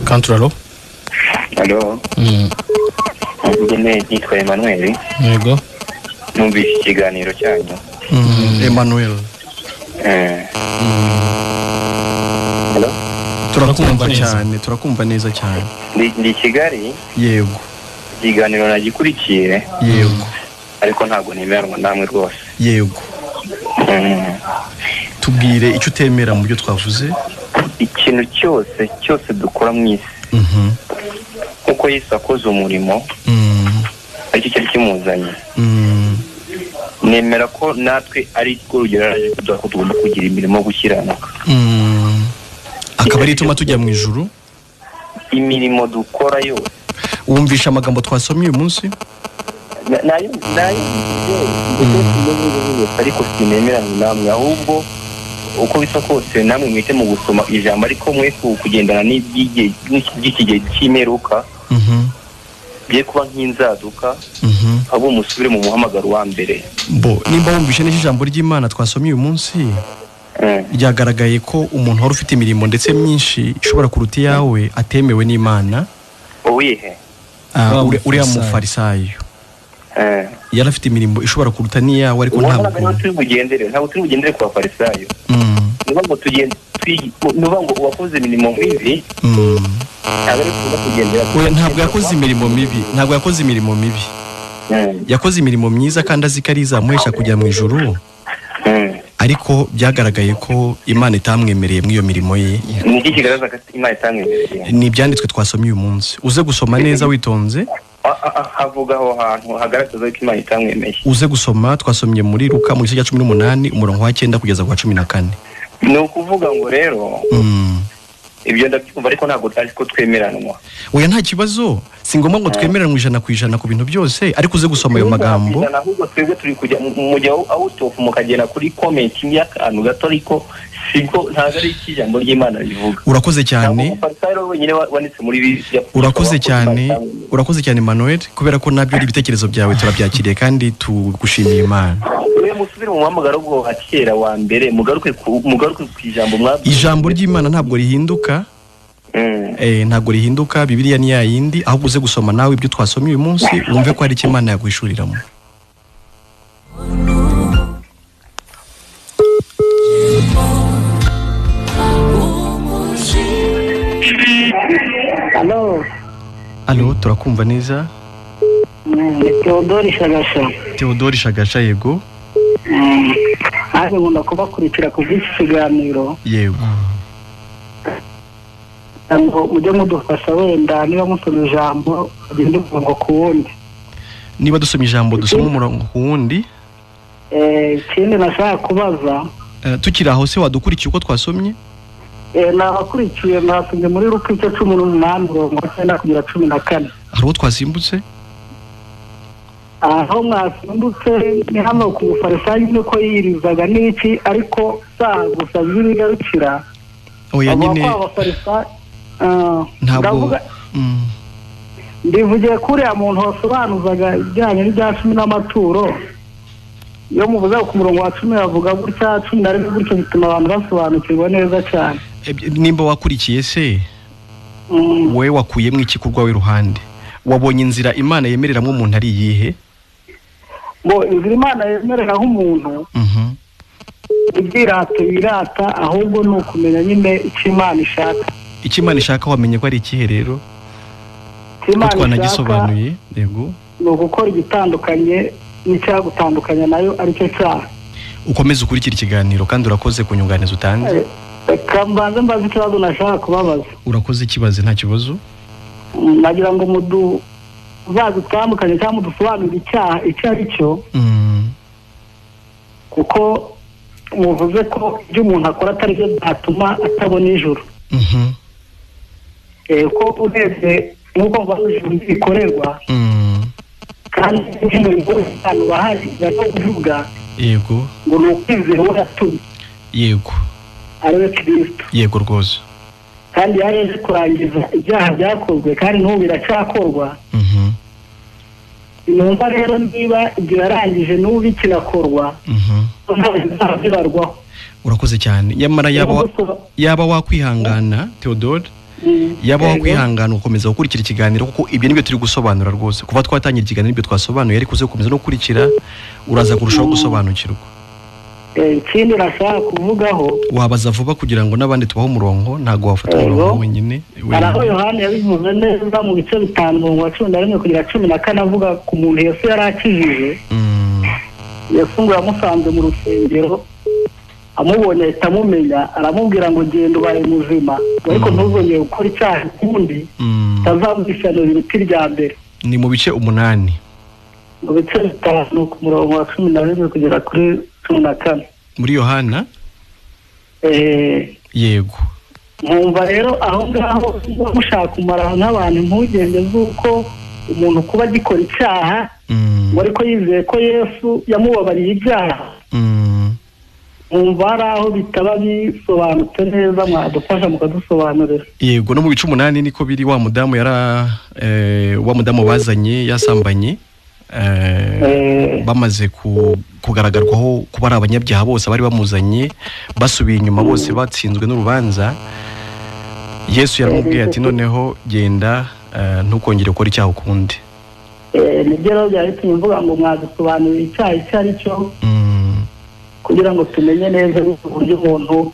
Kanturalo. Allo. Njye nitwa Emmanuel. Yego. Numvise ikiganiro cyanyu. Emmanuel. Hello? Turakumva cyane, turakumva neza cyane. Ndi Kigali. Yego. Ikiganiro nagikurikiye. Yego. Ariko ntago nemeranywa namwe rwose. Yego. Tubwire icyo utemera mu byo twavuze. Ikintu cyose dukora mu isi. Kuko Yesu akoze umurimo. Aricyo cyari kimuzanye. Nemera ko natwe ari rwo rugero ko tugomba kugira imirimo yo gukiranuka. Akaba ari ituma tujya mu ijuru. Imirimo dukora yose. Wumvisha amagambo twasomye uyu munsi? Nayo ariko sinemeranya namwe, ahubwo uko bisa kose namwe mwite mu gusoma ijambo, ariko mwe kugendana n'iby'iki gihe cy'imperuka, bye kuba nk'inzaduka, abo musubire mu muhamagaro wa mbere. Bo nimba wumvishe neza ijambo ry'Imana twasomye uyu munsi, ryagaragaye ko umuntu wari ufite imirimo ndetse myinshi ishobora kuruta iyawe atemewe n'Imana. Uwihe? Uriya mufarisayo yari afite imirimo ishobora kuruta n'iyawe, ariko ntabwo turi bugendere, ntabwo turi bugendere ku bafarisayo. Niba ngo tugende, niba ngo uwakoze imirimo mibi ntabwo yakoze imirimo mibi, ntabwo yakoze imirimo mibi, yakoze imirimo myiza kandi azi ko ari izamuhesha kujya mu ijuru, ariko byagaragaye ko Imana itamwemereye muri iyo mirimo ye. Ni iki kigaragaza ko Imana itamwemereye? Ni ibyanditswe twasomye uyu munsi. Uze gusoma neza witonze. Havuga aho hantu hagaragaza ko Imana itamwemeye. Uze gusoma, twasomye muri Luka mu gice cya 18 umurongo wa 9 kugeza ku wa 14. Ni ukuvuga ngo rero ibyo ndabyumva, ariko ntabwo ari ko twemeranwa. Oya nta kibazo, si ngombwa ngo twemeranwe 100% ku bintu byose, ariko uze gusoma ayo magambo. Ahubwo twebwe turi kujya mujya out of mukagenda kuri comment y'akantu gato, ariko sibwo ntabwo ari ijambo ry'Imana rivuga. Urakoze cyane. Urakoze cyane, urakoze cyane Emmanuel, kubera ko nabyo ari ibitekerezo byawe turabyakiriye kandi tugushimiye Imana. Musubire mu muhamagaro wa kera wa mbere, mugaruke ku ijambo mwabwiye. Ijambo ry'Imana ntabwo rihinduka. Ntabwo rihinduka, Bibiliya ni yayindi, ahubwo uze gusoma nawe ibyo twasomye uyu munsi wumve ko hari icyo Imana yaguhishuriramo. Allo. Allo, turakumva neza? Theodore Shagasha. Theodore Shagasha, yego. Nanjye nkunda kubakurikira ku bw'iki kiganiro. Yego. Ngo mujye mudufasha wenda niba musoma ijambo ugende umurongo ku wundi. Niba dusoma ijambo dusoma umurongo ku wundi. Ikindi nashaka kubaza, tukiri aho se wadukurikiye uko twasomye? Nabakurikiye, mwasomye muri Luka igice 18 umurongo wa 9 kugera 14. Hari uwo twasimbutse? Aho mwasimbutse ni hano ku mufarisayo nyine ko yirizaga n'iki, ariko saha gusa bigarukira. Oya nyine ntabwo ndivugiye kuriya muntu wasobanuzaga ibijyanye n'ibya 10 n'amaturo. Iyo muvuze ku murongo wa 10 bavuga gutya, 11 gutyo, bituma abantu basobanukirwa neza cyane. Nimba wakurikiye se wowe wakuyemo iki ku rwawe ruhande? Wabonye inzira Imana yemereramo umuntu ari iyihe? Ngo inzira Imana yemereraho umuntu ibyirata birata, ahubwo ni ukumenya nyine icyo Imana ishaka. Icyo Imana ishaka wamenye ko ari ikihe rero? Imana twanagisobanuye, yego. Ni ugukora igitandukanye n'icyagutandukanya nayo aricyo cyaha. Ukomeze ukurikira ikiganiro kandi urakoze ku nyunganizi utanze. Reka mbanze mbaze ikibazo nashaka kubabaza. Urakoze, ikibazo nta kibazo. Nagira ngo muzadutandukanye cyangwa mudusobanurire icyaha icyo ari cyo, kuko muvuze ko ibyo umuntu akora atari byo byatuma atabona ijuru. Ko urebye nk'uko mvuga ijuru rikorerwa, kandi nk'umurimo w'abantu bahari bari kuvuga yego ngo ni ukwizera uwo yatumye, yego ariwe Kristo, yego rwose. Kandi yari aje kurangiza ibyaha byakozwe, kandi n'ubu biracyakorwa. Numva rero niba ibyo yarangije n'ubu bikinakorwa, bibarwaho. Urakoze cyane. Nyamara yaba wakwihangana Theodore, yaba wakwihangana ukomeza gukurikira ikiganiro, kuko ibyo nibyo turi gusobanura rwose. Kuva twatangira ikiganiro nibyo twasobanuye, ariko uze gukomeza no gukurikira uraza kurushaho gusobanukirwa. Ikindi nashaka kuvugaho, wabaza vuba kugira ngo n'abandi tubaho umurongo, ntabwo wafata umurongo wenyine. Araho Yohana yabivuze neza mu bice 5 umurongo wa 11 kugera 14, avuga ku muntu Yesu yari akijije. Yesu ngo yamusanze mu rusengero, amubonye ahita amumenya, aramubwira ngo genda ubaye muzima, ariko ntuzongere gukora icyaha ukundi, utazamwishanura ibiti rya mbere. Ni mu bice 8. Mu bice 5 ku murongo wa 11 kugera kuri 14. Muri Yohana? Yego. Nkumva rero aho ngaho mushaka kumara n'abantu impungenge z'uko umuntu kuba agikora icyaha ngo ariko yizeye ko Yesu yamubabariye ibyaha. Nkumva ari aho bitaba bisobanutse neza, mwadufasha mukadusobanurira. Yego, no mu bice 8 niko biri. Wa mudamu yara wa mudamu bazanye yasambanye, bamaze kugaragarwaho kuba ari abanyabyaha bose bari bamuzanye, basubiye inyuma bose batsinzwe n'urubanza. Yesu yaramubwiye ati noneho genda ntukongere gukora icyaha ukundi. Nibyo rero byari bitumye mvuga ngo mwadusobanurira icyaha icyo ari cyo, kugira ngo tumenye neza uburyo umuntu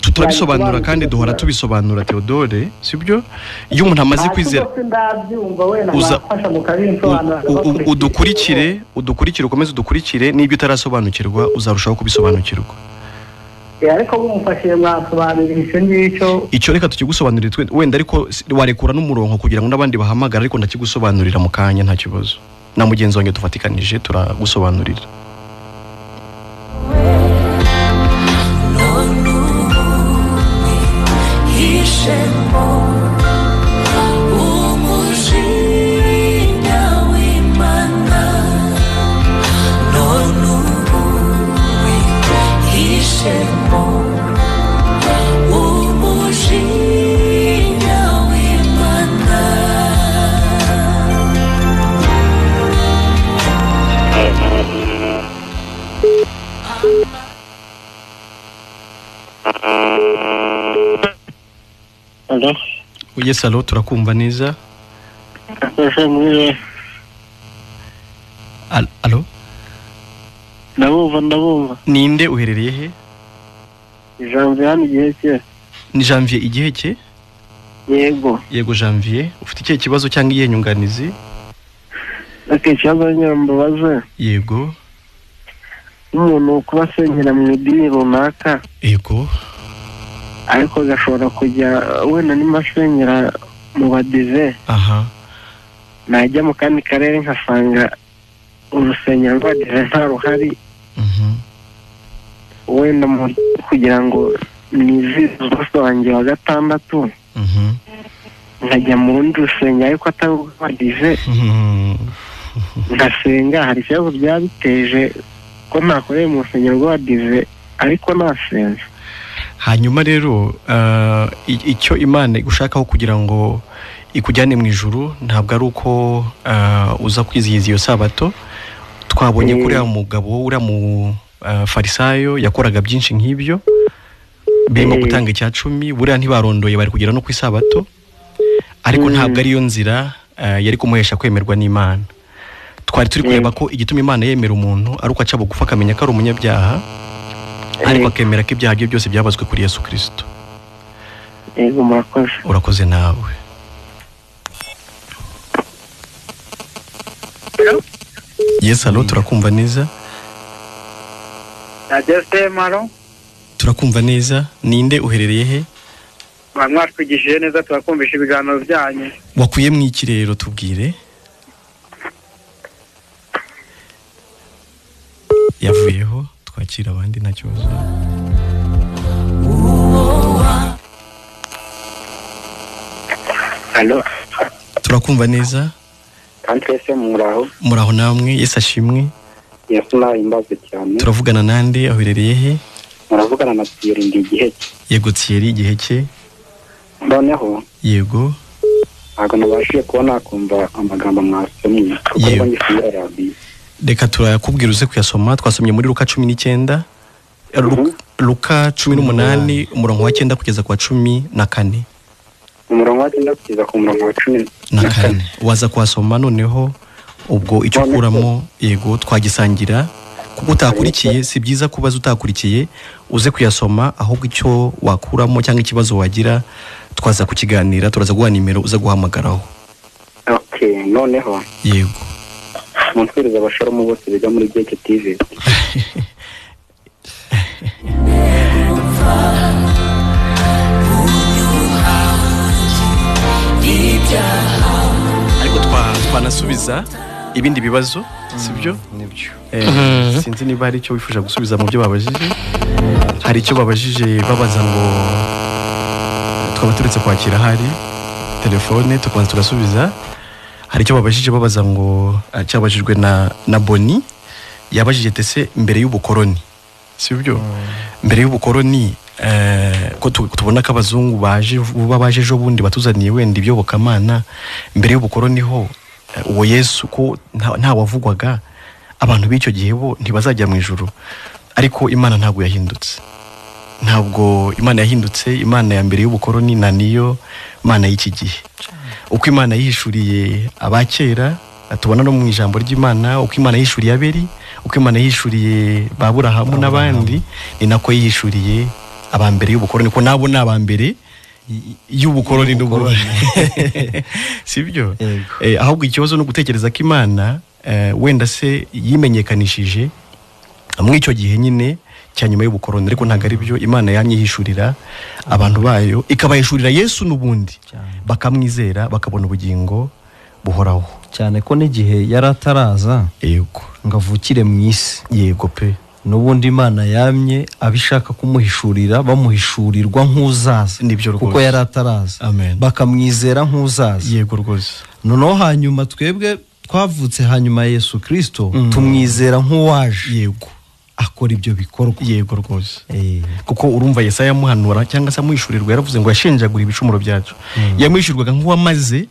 turabisobanura kandi duhora tubisobanura Theodore, sibyo? Iyo umuntu amaze kwizera udukurikire ukomeze udukurikire, n'ibyo utarasobanukirwa uzarushaho kubisobanukirwa. Ariko mumfashije mwasobanurira icyo ngicyo. Icyo reka tukigusobanurire twe wenda, ariko warekura n'umurongo kugira ngo n'abandi bahamagara, ariko ndakigusobanurira mu kanya nta kibazo. Na mugenzi wanjye tufatikanije turagusobanurira. Yes, allo, turakumva neza. Allo? Ndabumva. Ninde, uherereye he? Janvier hano Igiheke. Ni Janvier Igiheke? Yego. Yego Janvier, ufite ikihe kibazo cyangwa iyihe nyunganizi? Okay, ikibazo nyambabaze. Yego. Umuntu kuba asengera mu idini runaka. Yego. Ariko gashobora kujya wenda nimasengera mu badive. Aha. Najya mu kandi karere nkasanga urusengero rw'abadive nta ruhari. Wenda kugira ngo nizize umunsi wanjye wa gatandatu, nkajya mu rundi rusengero ariko atari urw'abadive, nkasenga. Hari ikibazo byaba biteje ko ntakoreye mu rusengero rw'abadive ariko nasenze? Hanyuma rero icyo Imana igushakaho kugira ngo ikujyane mu ijuru ntabwo ari uko uza kwizihiza iyo sabato. Twabonye kuri uriya mugabo, uriya mu farisayo yakoraga byinshi nk'ibyo birimo gutanga icya 10, buriya ntibarondoye bari kugera no ku isabato, ariko ntabwo ariyo nzira yari kumuhesha kwemerwa n'Imana. Twari turi kureba ko igituma Imana yemera umuntu ari uko aca bugufi akamenya ko ari umunyabyaha, ariko akemera ko ibyaha bye byose byabazwe kuri Yesu Kristo. Yego, murakoze. Urakoze nawe. Yes, allo, turakumva neza. Turakumva neza. Ninde, uherereye he? Mwatwigishije neza, turakumvisha ibiganiro byanyu. Wakuye mu iki rero, tubwire. Yavuyeho, twakira abandi nta kibazo. Allo, turakumva neza. Kantrese, muraho. Muraho namwe, Yesu ashimwe. Yesu nahimbaze cyane. Turavugana nande, aherereye he? Muravugana na Thierry ndi Igiheke. Yego Thierry, Igiheke. Noneho. Yego. Ntabwo nabashije kuba nakumva amagambo mwasomye kuko ngifungura radiyo. Reka turakubwira uze kuyasoma. Twasomye muri Luka 19, Luka 18 umurongo wa 9 kugeza kwa 14. Umurongo wa 9 kugeza ku murongo wa 14. Waza kuhasoma noneho ubwo icyo ukuramo, yego twagisangira, kuko utakurikiye si byiza kubaza utakurikiye, uze kuyasoma, ahubwo icyo wakuramo cyangwa ikibazo wagira twaza kukiganira, turaza guha nimero uza guhamagaraho. Okay, noneho. Yego. Muntwiriza abashoromo bose biga muri Geke TV. Ariko Twanasubiza ibindi bibazo, sibyo? Nibyo. Sinzi niba hari icyo wifuza gusubiza mu byo babajije. Hari icyo babajije babaza ngo twaba turetse kwakira hari telefone tukabanza tugasubiza. Hari icyo babajije babaza ngo cyabajijwe na Boni, yabajije tese mbere y'ubukoroni, sibyo? Mbere y'ubukoroni ko tubona ko abazungu baje vuba, baje ejo bundi batuzaniye wenda ibyobokamana. Mbere y'ubukoroni ho uwo Yesu ko nta wavugwaga, abantu b'icyo gihe bo ntibazajya mu ijuru. Ariko Imana ntabwo yahindutse, ntabwo Imana yahindutse. Imana ya mbere y'ubukoroni na niyo Mana y'iki gihe. Uko Imana yihishuriye abakera tubona no mu ijambo ry'Imana, uko Imana yihishuriye Abeli, uko Imana yihishuriye Aburahamu n'abandi, ni nako yihishuriye abambere y'ubukoroni, ko nabo ni abambere y'ubukoroni n'ubukoroni, sibyo? Ahubwo ikibazo no gutekereza ko Imana wenda se yimenyekanishije muri icyo gihe nyine cya nyuma y'ubukoroni, ariko ntabwo ari byo. Imana yanyihishurira abantu bayo, ikabahishurira Yesu n'ubundi bakamwizera bakabona ubugingo buhoraho. Cyane ko n'igihe yari ataraza, yego, ngo avukire mu isi, yego pe, n'ubundi Imana yamye abishaka kumuhishurira, bamuhishurirwa nk'uzaza, kuko yari ataraza, bakamwizera nk'uzaza, yego rwose. Noneho hanyuma twebwe twavutse hanyuma Yesu Kristo tumwizera nk'uwaje, yego, akora ibyo bikorwa, yego rwose. Kuko urumva Yesaya amuhanura cyangwa se amuhishurirwa yaravuze ngo yashenjagura ibicumuro byacu, yamuhishurirwaga nk'uwamaze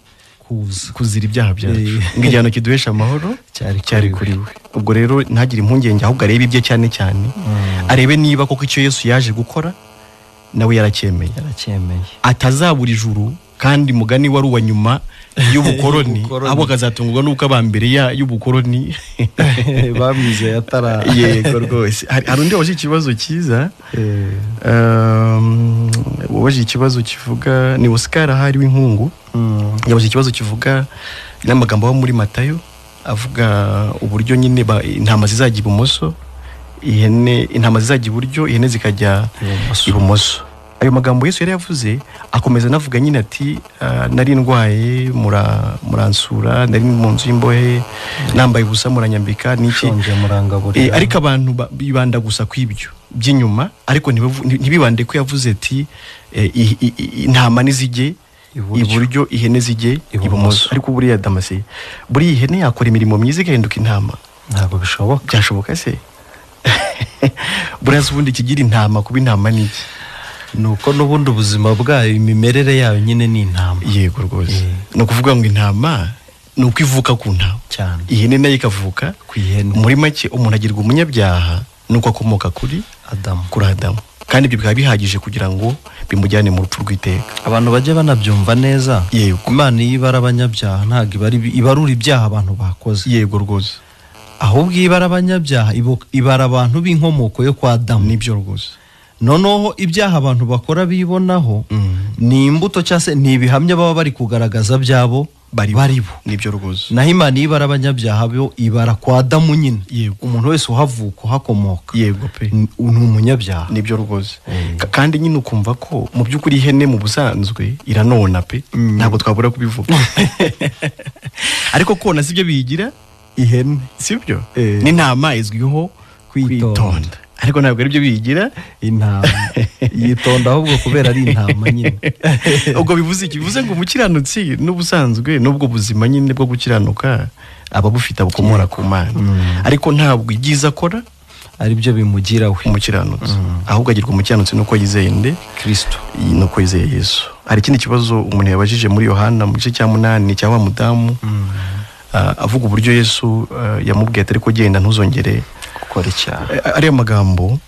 kuzira ibyaha byacu, ngo igihano kiduhesha amahoro cyari kuri we. Ubwo rero ntagire impungenge, ahubwo arebe ibye cyane cyane, arebe niba koko icyo Yesu yaje gukora nawe yaracyemeye, atazabura ijuru. Kandi mugani wari uwa nyuma y'ubukoroni, abo akazatungurwa n'uko abambere y'ubukoroni bamwizeye atara. Yego rwose. Hari undi wabajije ikibazo cyiza, wabajije ikibazo kivuga, ni Oscar ahari w'inkungu, yabajije ikibazo kivuga n'amagambo aba muri Matayo avuga uburyo nyine intama zizajya ibumoso, ihene, intama zizajya iburyo, ihene zikajya ibumoso. Ayo magambo Yesu yari yavuze, akomeza anavuga nyine ati nari ndwaye muransura, nari mu nzu y'imbohe nambaye ubusa muranyambika, n'iki murangaburira. Ariko abantu bibanda gusa kwibyo by'inyuma, ariko ntibibande ko yavuze ati intama nizijye iburyo, ihene zijye ibumoso. Ariko buriya Damasi, buriya ihene yakora imirimo myiza igahinduka intama? Ntabwo bishoboka. Byashoboka se? Buriya ubundi kigira intama kuba intama niki? Nuko n'ubundi ubuzima bwayo, imimerere yayo nyine ni intama. Yego rwose. Ni ukuvuga ngo intama ni uko ivuka ku ntama cyane, ihene nayo ikavuka ku ihene. Muri make umuntu agirwa umunyabyaha nuko akomoka kuri Adamu, kuri Adamu, kandi ibyo bikaba bihagije kugira ngo bimujyane mu rupfu rw'iteka. Abantu bajye banabyumva neza. Yego. Imana iyo ibara abanyabyaha ntabwo ibarura ibyaha abantu bakoze. Yego rwose. Ahubwo iyo ibara abanyabyaha ibara abantu b'inkomoko yo kwa Adamu. Nibyo rwose. Noneho ibyaha abantu bakora bibonaho ni imbuto cyangwa se ni ibihamya baba bari kugaragaza byabo baribo. Nibyo rwose. Naho Imana iyo ibara abanyabyaha bo ibara kwa Adamu nyine. Yego. Umuntu wese uhavuka uhakomoka, yego pe, ni umunyabyaha. Nibyo rwose. Kandi nyine ukumva ko mu by'ukuri ihene mu busanzwe iranona pe, ntabwo twabura kubivuga. Ariko kona sibyo biyigira ihene, sibyo? N'intama izwiho kwitonda, ariko ntabwo aribyo biyigira intama. Yitonda ahubwo kubera ari intama nyine. Ubwo bivuze iki? Bivuze ngo umukiranutsi n'ubusanzwe n'ubwo buzima nyine bwo gukiranuka aba bufite abukomora ku Mana, ariko ntabwo ibyiza akora aribyo bimugira we umukiranutsi, ahubwo agirwa umukiranutsi nuko yizeye nde? Kristo, nuko yizeye Yesu. Hari ikindi kibazo umuntu yabajije muri Yohana mu gice cya 8 cya wa mudamu, avuga uburyo Yesu yamubwiye ati ariko genda ntuzongere gukora icyaha. Ariya magambo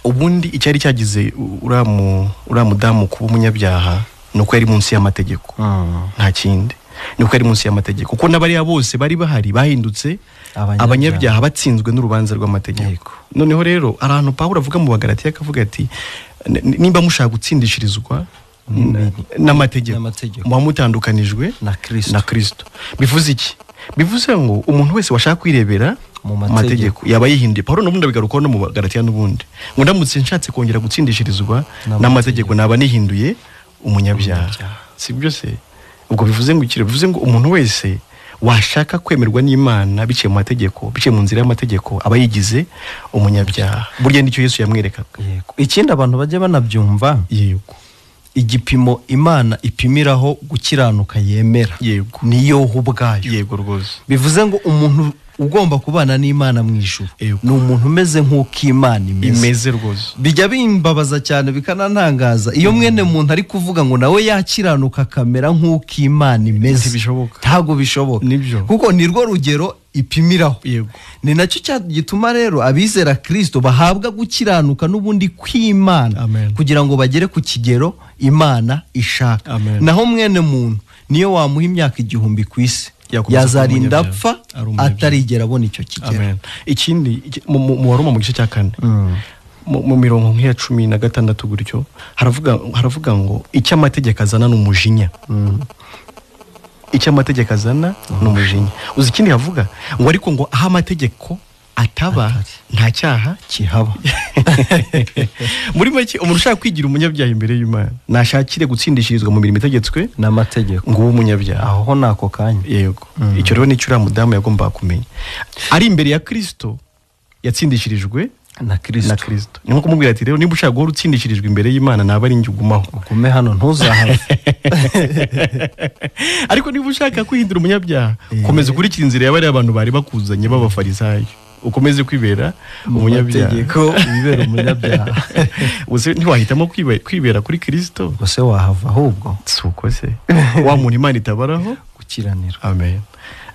ubundi icyari cyagize uriya mudamu kuba umunyabyaha nuko yari munsi y'amategeko, nta kindi, nuko yari munsi y'amategeko, kuko n'abariya bose bari bahari bahindutse abanyabyaha batsinzwe n'urubanza rw'amategeko. Noneho rero ahantu Pawulo avuga mu Bagalatiya akavuga ati nimba mushaka gutsindishirizwa n'amategeko muba mutandukanijwe na Kristo. Bivuze iki? Bivuze ngo umuntu wese washaka kwirebera mu mategeko yaba yihinduye. Pawulo n'ubundi abigarukaho no mu Bagalatiya n'ubundi, ngo ndamutse nshatse kongera gutsindishirizwa n'amategeko naba nihinduye umunyabyaha. Si byo se? Ubwo bivuze ngo iki? Bivuze ngo umuntu wese Washaka kwemerwa n'Imana biciye mu mategeko, biciye mu nzira y'amategeko, aba yigize umunyabyaha. Burya nicyo Yesu yamwerekaga. Yego. Ikindi abantu bajye banabyumva, yego, igipimo Imana ipimiraho gukiranuka yemera, yego, niyo ubwayo. Yego rwose. Bivuze ngo umuntu ugomba kubana n'Imana mu ijuru ni umuntu umeze nk'uko Imana imeze rwose. Bijya bimbabaza cyane bikanantangaza iyo mwene muntu ari kuvuga ngo nawe yakiranuka akamera nk'uko Imana imeze. Ntabwo bishoboka, kuko ni rwo rugero ipimiraho. Ni nacyo gituma rero abizera Kristo bahabwa gukiranuka n'ubundi kw'Imana, kugira ngo bagere ku kigero Imana ishaka. Naho mwene muntu niyo wamuha imyaka 1000 ku isi, yazarinda apfa atarigera abona icyo kigero. Ikindi mu Baroma mu gice cya 4 mu mirongo nk'iya 16 gutyo haravuga ngo icyo amategeko azana ni umujinya. Icyo amategeko azana ni umujinya. Uzi ikindi havuga ngo ariko ngo aho amategeko ataba nta cyaha kihaba. Muri make umuntu ushaka kwigira umunyabyaha imbere y'Imana nashakire gutsindishirizwa mu mirimo itegetswe n'amategeko, ngo ube umunyabyaha aho nako kanya. Yego. Icyo rero nicyo uriya mudamu yagombaga kumenya. Ari imbere ya Kristo yatsindishirijwe na Kristo. Ni nko kumubwira ati rero niba ushaka guhora utsindishirijwe imbere y'Imana naba ari njye ugumaho, ugume hano ntuzahave. Ariko niba ushaka kwihindura umunyabyaha, komeza ukurikira inzira y'abari abantu bari bakuzanye b'abafarisayo, ukomeze kwibera umunyabyaha. Wibera umunyabyaha. Ubuse ntiwahitamo kwibera kuri Kristo? Ubuse wahava ahubwo. Suko se wa muntu Imana itabaraho gukiranira. Amen.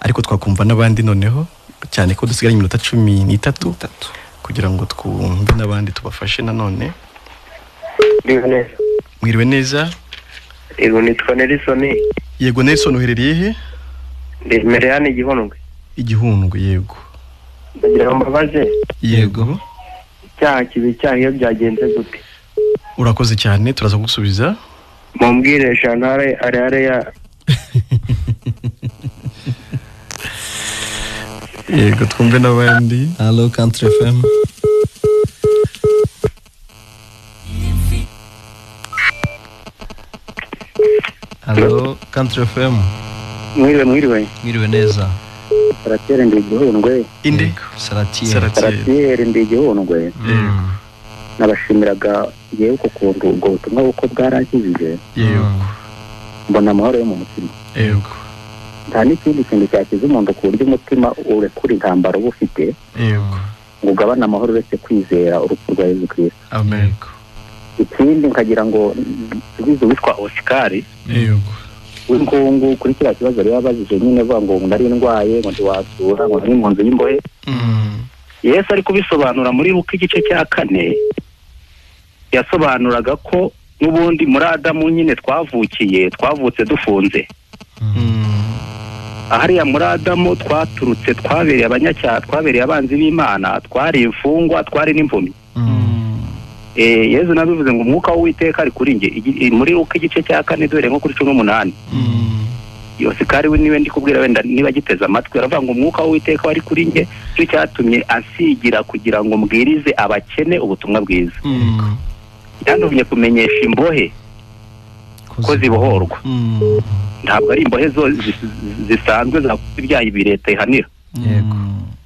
Ariko twakumva n'abandi noneho, cyane ko dusigaranye iminota 13 kugira ngo twumve n'abandi tubafashe nanone. Mwiriwe neza. Yego, nitwa Nelson. Yego Nelson, uherereye he? Ndi Mereyane Igihundwe. Igihundwe, yego. Ndagira ngo mbabaze. Yego. Icyaha kiba icyaha iyo byagenze gute? Urakoze cyane, turaza kugusubiza. Mumbwire Shantare are ya. Yego, twumve n'abandi. Hello Country FM. Hello Country FM. Mwiriwe mwiriwe. Mwiriwe neza. Saratiere ndi Igihundwe. Inde? Saratiere ndi Igihundwe. Nabashimiraga yewe ukuntu ubwo butumwa uko bwarankijije. Yego. Mbona amahoro yo mu mutima. Yego. Nta n'ikindi kintu cyakiza umuntu ku buryo umutima urekura intambara uba ufite. Yego. Ngo ugabane amahoro uretse kwizera urupfu rwa Yesu Kristo. Amen. Ikindi nkagira ngo nsubize uwitwa Oscar. Yego. W'inkungu kuri kiriya kibazo rero abajije nyine avuga ngo nari ndwaye ngo ntiwasura ngo nari mu nzu y'imbohe. Yesu ari kubisobanura muri Luka igice cya 4, yasobanuraga ko n'ubundi muri Adamu nyine twavukiye, twavutse dufunze. Ahariya muri Adamu twaturutse, twabereye abanyacyaha, twabereye abanzi b'Imana, twari imfungwa, twari n'impumyi. Yesu nabivuze ngo umwuka w'Uwiteka ari kuri njye. Muri Luka igice cya 4 dore nko kuri 18. Yosikari we niwe ndi kubwira wenda niba giteze amatwi, aravuga ngo umwuka w'Uwiteka wari kuri njye, cyo cyatumye ansigira kugira ngo mbwirize abakene ubutumwa bwiza. Yantumye kumenyesha imbohe ko zibohorwa. Ntabwo ari imbohe zo zisanzwe zakoze ibyaha ibi leta ihanira. Yego.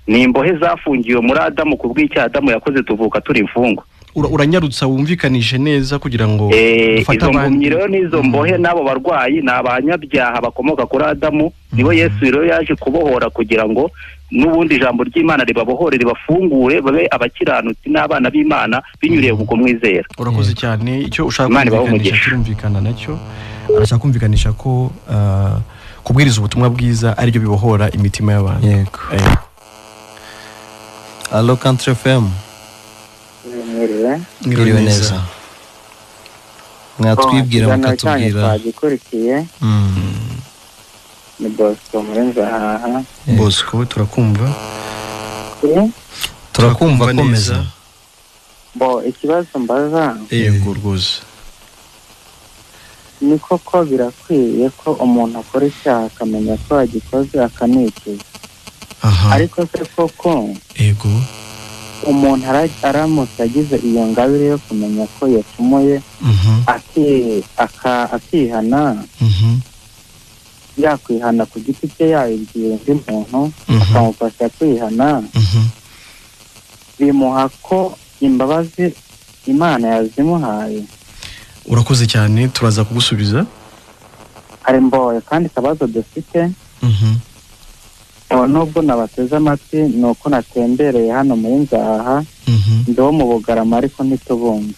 Ni imbohe zafungiwe muri Adamu ku bw'icyaha Adamu yakoze, tuvuka turi imfungwa. Uranyarutsa wumvikanishe neza kugira ngo dufate abandi. Izo n'izo mbohe n'abo barwayi ni abanyabyaha bakomoka kuri Adamu, nibo Yesu rero yaje kubohora kugira ngo n'ubundi ijambo ry'Imana ribabohore, ribafungure babe abakiranutsi n'abana b'Imana binyuriye mu kumwizera. Urakoze cyane. Icyo ushaka kumvikanisha kirumvikana nacyo. Arashaka kumvikanisha ko kubwiriza ubutumwa bwiza aribyo bibohora imitima y'abantu. Yego. Allo Country FM. Mwiriwe neza. Mwatwibwira mukatubwira. Twagikurikiye. Ni Bosco Murenzahaha. Bosco turakumva. Turakumva, komeza. Bo ikibazo mbaza. Yego rwose. Ni koko birakwiye ko umuntu akora icyaha akamenya ko agikoze akanikiza. Ariko se koko yego umuntu aramutse agize iyo ngabire yo kumenya ko yacumuye akihana, yakwihana ku giti cye yabibwiye undi muntu akamufasha kwihana, bimuha ko imbabazi Imana yazimuhaye. Urakoze cyane, turaza kugusubiza. Hari mboye kandi kabazo dufite. Nubwo nabateze amatwi ni uko natembereye hano muri Nzaha, ndi wo mu Bugarama ariko ntitubumva.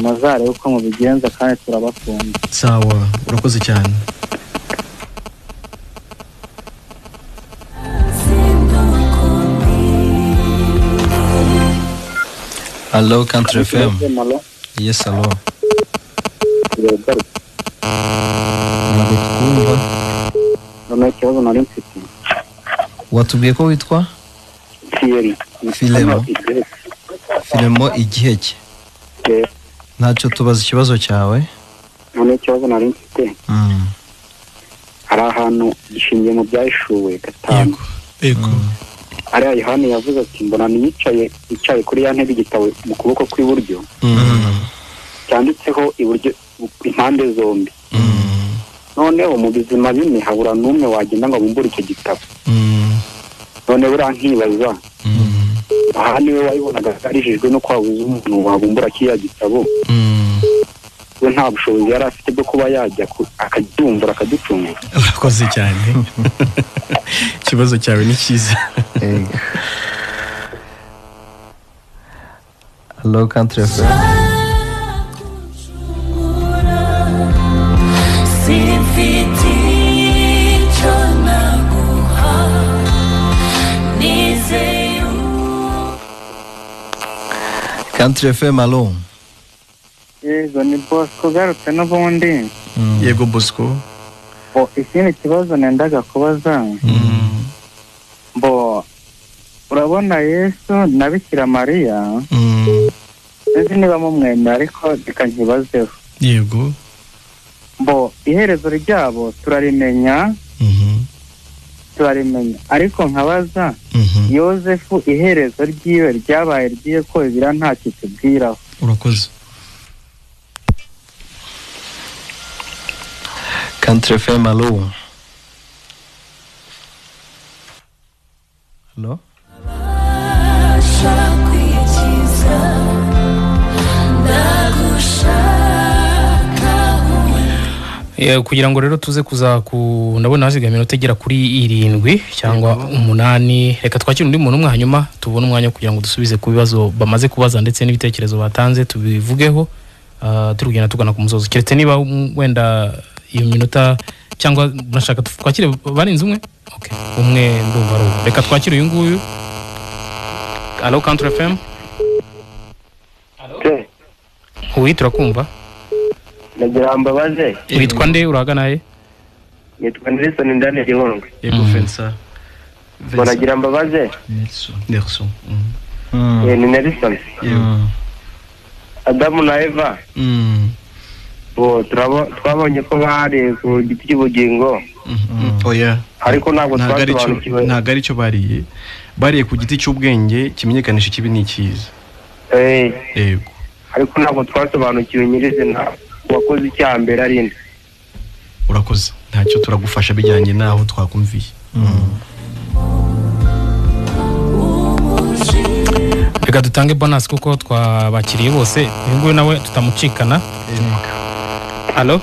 Muzarebe uko mubigenza kandi turabakunda. Sawa, urakoze cyane. Hello, Country FM. Yes, hello. Ntabwo twumva. Ikibazo nari mfite. Watubwiye ko witwa? Filemo. Filemo Igiheke. Ntacyo, tubaza ikibazo cyawe. None ikibazo nari mfite. Hari ahantu gishingiye mu byahishuwe 5. Yego. Ariya Yohani yavuze ati mbona yicaye kuri ya ntebe igitabo mu kuboko kw'iburyo cyanditseho iburyo impande zombi. Noneho mu bizima bine habura n'umwe wagenda ngo abumbure icyo gitabo. None buriya nkibaza, aha niwe wayibonaga arijijwe no kwabuza umuntu wabumbura kiriya gitabo, we nta bushobozi yari afite bwo kuba yajya akagibumbura akaducungura. Urakoze cyane. Ikibazo cyawe ni cyiza. Hello, Country FM. Country FM, allo. Yego, ni Bosco ugarutse n'ubundi. Yego Bosco. Bo ikindi kibazo nendaga kubaza. Bo urabona Yesu na Bikira Mariya, sinzi niba mumwemera ariko reka nkibazeho. Yego. Bo iherezo ryabo turarimenya, ariko nkabaza Yozefu iherezo ryiwe ryabaye ryiye ko Bibiliya ntacyo itubwiraho. Urakoze. Country FM, allo. Hello? Kugira ngo rero tuze kuza ku ndabona hasigaye iminota igera kuri 7 cyangwa 8, reka twakire undi muntu umwe hanyuma tubone umwanya kugira ngo dusubize ku bibazo bamaze kubaza ndetse n'ibitekerezo batanze tubivugeho, turi kugenda tugana ku musozo. Keretse niba wenda iyo minota cyangwa nashaka twakire barinze umwe. Okay, umwe ndumva ari uwo. Reka twakire uyu nguyu. Allo, Country FM. Allo. Oui, turakumva. Nagira mbabaze. Witwa nde, uragana he? Nitwa Nelson Ndane Gihundwe. Yego Fensa. Nagira mbabaze. Nelson. Ni Nelson. Yego. Adamu na Eva. Bo twabonye ko bari ku giti cy'ubugingo. Oya. Ariko ntabwo twasobanukiwe. Ntabwo ari cyo bariye. Bariye ku giti cy'ubwenge kimenyekanisha ikibi n'ikiza. Yego. Ariko ntabwo twasobanukiwe nyirizina wakoze icyaha mbere ari nde. Urakoze, ntacyo turagufasha bijyanye naho twakumviye. Reka dutange bonus kuko twabakiriye bose, uyu nguyu nawe tutamucikana. Allo?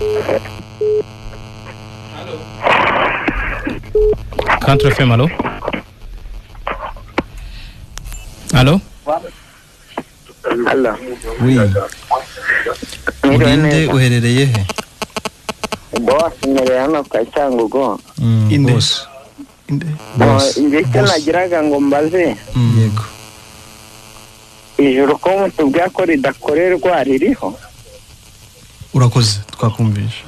Country FM, allo? Allo? Allo. Oui. Urinde, uherereye he? Boss, nherereye hano kwa Cyangugu. Inde. Inde. Boss. Njye nagiraga ngo mbaze. Yego. Ijuru ko mutubwira ko ridakorerwa ririho? Urakoze, twakumvisha.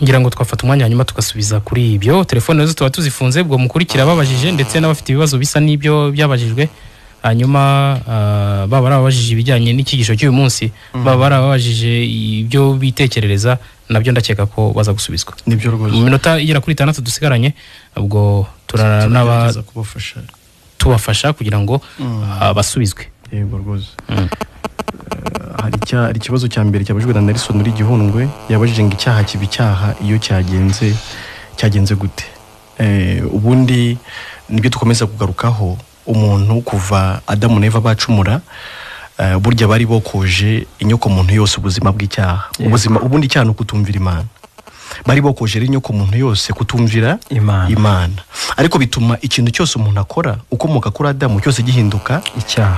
Ngira ngo twafata umwanya hanyuma tugasubiza kuri ibyo. Telefone zo tuba tuzifunze, ubwo mukurikira babajije ndetse n'abafite ibibazo bisa n'ibyo byabajijwe. Hanyuma baba barabajije ibijyanye n'ikigisho cy'uyu munsi, baba barabajije ibyo bitekerereza, nabyo ndakeka ko baza gusubizwa. Nibyo rwose. Mu minota igera kuri 6 dusigaranye, ubwo turanaba kubafasha, tubafasha kugira ngo basubizwe. Yego rwose. Hari Ikibazo cya mbere cyabajijwe na Nelson uri Gihundwe, yabajije ngo icyaha kiba icyaha iyo cyagenze gute? Ubundi nibyo dukomeza kugarukaho, umuntu kuva Adamu na Eva bacumura, burya bari bokoje inyoko muntu yose ubuzima bw'icyaha. Ubuzima ubundi icyaha ni ukutumvira Imana. Bari bokoje rero inyoko muntu yose kutumvira Imana. Ariko bituma ikintu cyose umuntu akora ukomoka kuri Adamu cyose gihinduka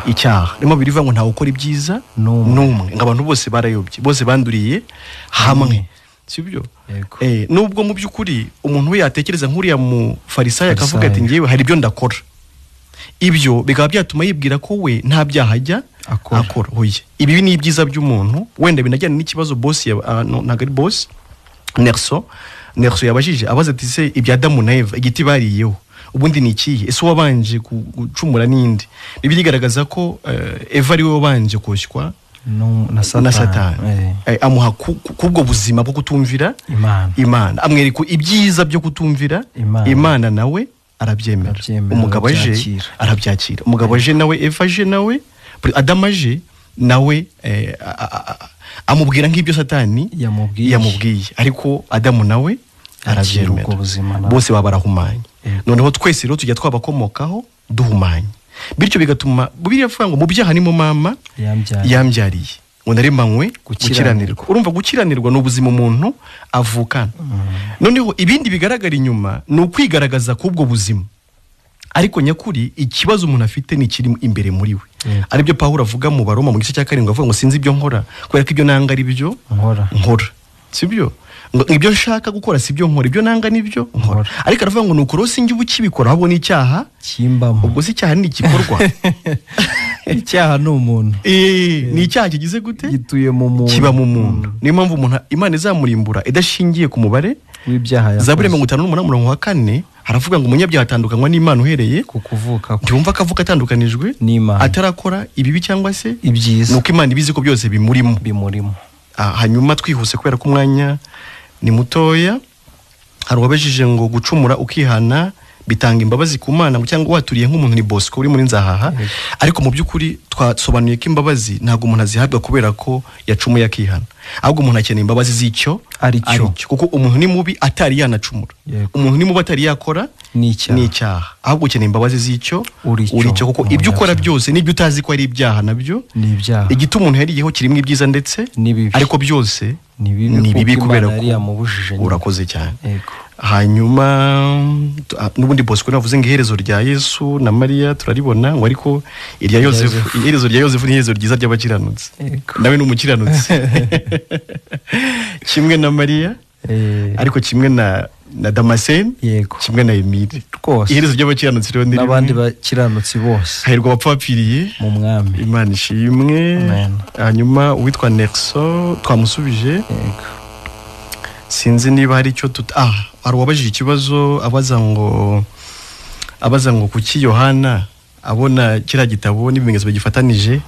icyaha. Nimo birivuga ngo ntawe ukora ibyiza n'umwe, ngo abantu bose barayobye, bose banduriye hamwe. Sibyo? Nubwo mu byukuri umuntu we yatekereza nk'uriya mu Farisayo akavuga ati ngewe hari ibyo ndakora, ibyo bikaba byatuma yibwira ko we nta byaha ajya akora. Hoye ibi ni ibyiza by'umuntu, wenda binajyana n'ikibazo boss ntabwo ari boss Nelson yabajije abaza ati se ibya Adamu na Eva igiti bariyeho ubundi ni ikihe? Ese wabanje gucumura n'indi? Bibiliya igaragaza ko Eva ari we wabanje koshywa na Satani, amuha kubwo buzima bwo kutumvira Imana, amwereka ibyiza byo kutumvira Imana, nawe arabyemera. Umugabo aje arabyakira, umugabo aje nawe, Eva aje nawe, Adamu aje nawe amubwira nk'ibyo Satani yamubwiye, ariko Adamu nawe arabyemera, bose baba barahumanye. Noneho twese rero tujya twabakomokaho duhumanye, bityo bigatuma Bibiliya ivuga ngo mu byaha ni mu mama yambyariye, ngo naremanywe gukiranirwa. Urumva gukiranirwa ni ubuzima umuntu avukana. Noneho ibindi bigaragara inyuma ni ukwigaragaza k'ubwo buzima, ariko nyakuri ikibazo umuntu afite ni kiri imbere muri we. Aribyo Pawulo avuga mu Baroma mu gice cya 7 avuga ngo sinzi ibyo nkora kubera ko ibyo nanga ari byo nkora. Sibyo? Ngo ibyo nshaka gukora sibyo nkora, ibyo nanga nibyo nkora. Ariko aravuga ngo nuko rose njye ubukibikora ahubwo ni icyaha kimbamo. Ubwo si icyaha ni igikorwa. Icyaha ni umuntu. Ni icyaha kigize gute? Gituye mu muntu. Kiba mu muntu. Niyo mpamvu umuntu Imana izamurimbura idashingiye ku mubare w'ibyaha yakoze. Zaburi 58:4 haravuga ngo umunyabyaha atandukanywa n'Imana uhereye ku kuvuka kwe. Ntiwumva akavuka atandukanijwe n'Imana, atarakora ibibi cyangwa se ibyiza, nuko Imana ibizi ko byose bimurimo. Hanyuma twihuse kubera ko umwanya ni mutoya, hari uwabajije ngo gucumura ukihana bitanga imbabazi ku Mana cyangwa waturiye nk'umuntu ni Bosco uri muri Nzahaha. Ariko mu byukuri twasobanuye ko imbabazi ntabwo umuntu azihabwa kubera ko yacumuye akihana, ahubwo umuntu akeneye imbabazi z'icyo aricyo, kuko umuntu ni mubi atari yanacumura, umuntu ni mubi atari yakora n'icyaha, ahubwo ukeneye imbabazi z'icyo uricyo, kuko ibyo ukora byose n'ibyo utazi ko ari ibyaha nabyo ni ibyaha. Igiti umuntu yariyeho kirimo ibyiza ndetse ariko byose ni bibi kubera ko urakoze cyane. Hanyuma n'ubundi Bosco navuze ngo iherezo rya Yesu na Mariya turaribona, ngo ariko irya Yosefu, iherezo rya Yosefu ni iherezo ryiza ry'abakiranutsi, nawe ni umukiranutsi kimwe na Mariya, ariko kimwe na Damascene, kimwe na Emile. Iherezo ry'abakiranutsi rero n'abandi bakiranutsi bose, hahirwa abapfa bapfiriye mu mwami. Imana ishimwe. Hanyuma uwitwa Nexo twamusubije. Sinzi niba hari icyo hari uwabajije ikibazo abaza ngo kuki Yohana abona kiriya gitabo n'ibimenyetso bigifatanije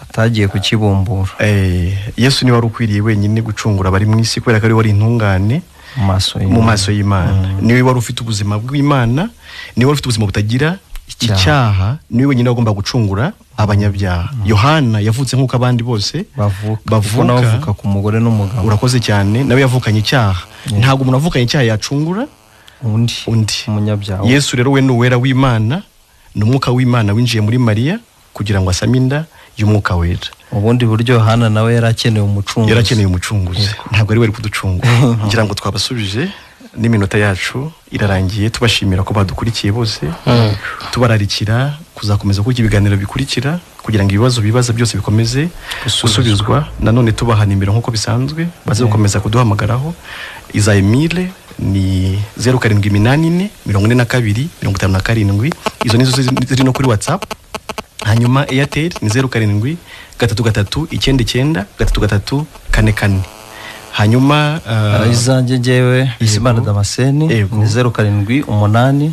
atagiye kukibumbura. Yesu niwe wari ukwiriye wenyine gucungura abari mu isi kubera ko ari wari intungane mu maso y'Imana. Niwe wari ufite ubuzima bw'Imana, niwe wari ufite ubuzima butagira icyaha, niwe wenyine wagomba gucungura abanyabyaha. Yohana yavutse nk'uko abandi bose bavuka ku mugore n'umugabo. Urakoze cyane, nawe yavukanye icyaha. Ntabwo umuntu avukanye icyaha yacungura undi umunyabyaha. Yesu rero we ni uwera w'Imana, ni umwuka w'Imana winjiye muri Mariya kugira ngo asame inda y'umwuka wera. Ubundi buryo Yohana nawe yari akeneye umucunguzi. Yari akeneye umucunguzi, ntabwo ari we kuducungura. Ngira ngo twabasubije n'iminota yacu irarangiye, tubashimira ko badukurikiye bose, tubararikira kuzakomeza kuko ibiganiro bikurikira kugira ngo ibibazo bibaza byose bikomeze gusubizwa. Nanone tubaha nimero nk'uko bisanzwe baze gukomeza kuduhamagaraho. Iza Emile ni 0784 42 57, izo nizo ziri no kuri WhatsApp. Hanyuma Airtel ni 07 33 99 33 44. Hanyuma izanjye ngewe Bizimana Damascene ni 078 72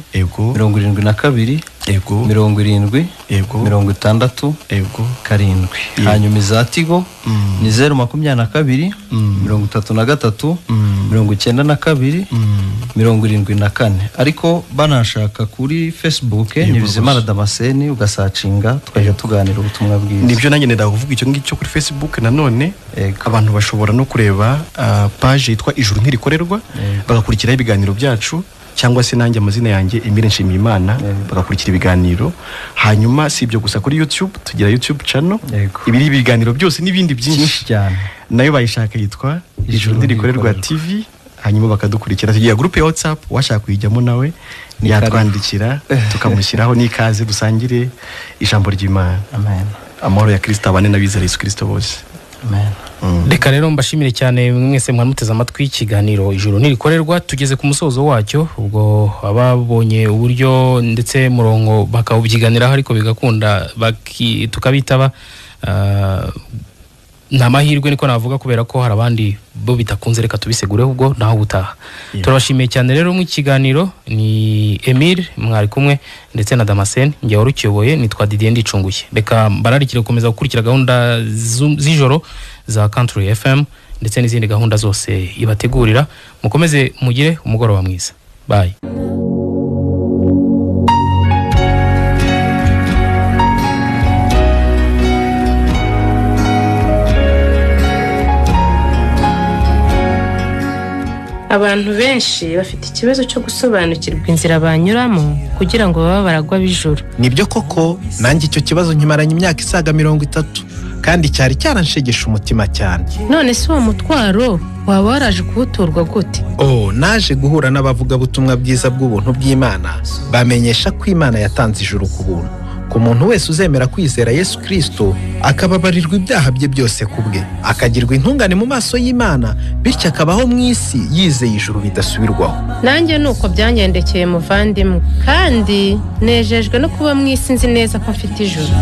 70 60 7. Hanyuma iza Tigo ni 022 32 92 74. Ariko banashaka kuri Facebook ni Bizimana Damascene, ugasacinga tukajya tuganira ubutumwa bwiza. Nibyo nanjye ndenda kuvuga icyo ngicyo kuri Facebook. Nanone abantu bashobora no kureba page yitwa Ijuru Ntirikorerwa, bagakurikiraho ibiganiro byacu, cyangwa se nanjye amazina yanjye Emile Nshimiyimana, bagakurikira ibiganiro. Hanyuma si ibyo gusa, kuri YouTube tugira YouTube channel ibiri ibiganiro byose n'ibindi byinshi cyane, nayo bayishaka yitwa Ijuru Ntirikorerwa TV. Hanyuma bakadukurikira, tugira groupe ya WhatsApp, washaka kuyijyamo nawe yatwandikira tukamushyiraho n'ikaze, dusangire ijambo ry'Imana. Amen. Amahoro ya Kristo abane n'abizera Yesu Kristo bose. Amen. Reka rero mbashimire cyane mwese mwaramuteze amatwi ikiganiro Ijuru Ntirikorerwa. Tugeze ku musozo wacyo, ubwo ababonye uburyo ndetse murongo bakawubyiganiraho ariko bigakunda tukabitaba, nta mahirwe niko navuga, kubera ko hari abandi bo bitakunze, reka tubisegureho ubwo naho ubutaha. Turabashimiye cyane rero mu kiganiro ni Emile mwari kumwe ndetse na Damascene, njye wari ukiyoboye nitwa Didier Ndicunguye. Reka mbararikire gukomeza gukurikira gahunda z'ijoro za Country FM ndetse n'izindi gahunda zose ibategurira. Mukomeze mugire umugoroba mwiza. Bye. Abantu benshi bafite ikibazo cyo gusobanukirwa inzira banyuramo kugira ngo babe baragwa b'ijuru. Nibyo koko, nanjye icyo kibazo nkimaranye imyaka isaga 30, kandi cyari cyaranshegesha umutima cyane. None se uwo mutwaro waba waraje kuwuturwa gute? Naje guhura n'abavugabutumwa bwiza bw'ubuntu bw'Imana, bamenyesha ko Imana yatanze ijuru ku buntu ku muntu wese uzemera kwizera Yesu Kristo, akababarirwa ibyaha bye byose kubwe, akagirwa intungane mu maso y'Imana, bityo akabaho mu isi yizeye ijuru bidasubirwaho. Nanjye nuko byangendekeye muvandimwe, kandi nejejwe no kuba mu isi nzi neza ko mfite ijuru.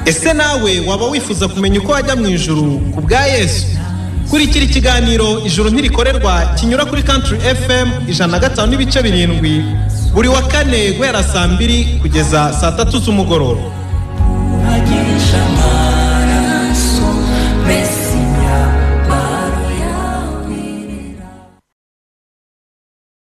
Ese nawe waba wifuza kumenya uko wajya mu ijuru ku bwa Yesu? Kurikira ikiganiro Ijuru Ntirikorerwa kinyura kuri Country FM 105.7 buri wa kane guhera saa 2 kugeza saa 3 z'umugoroba.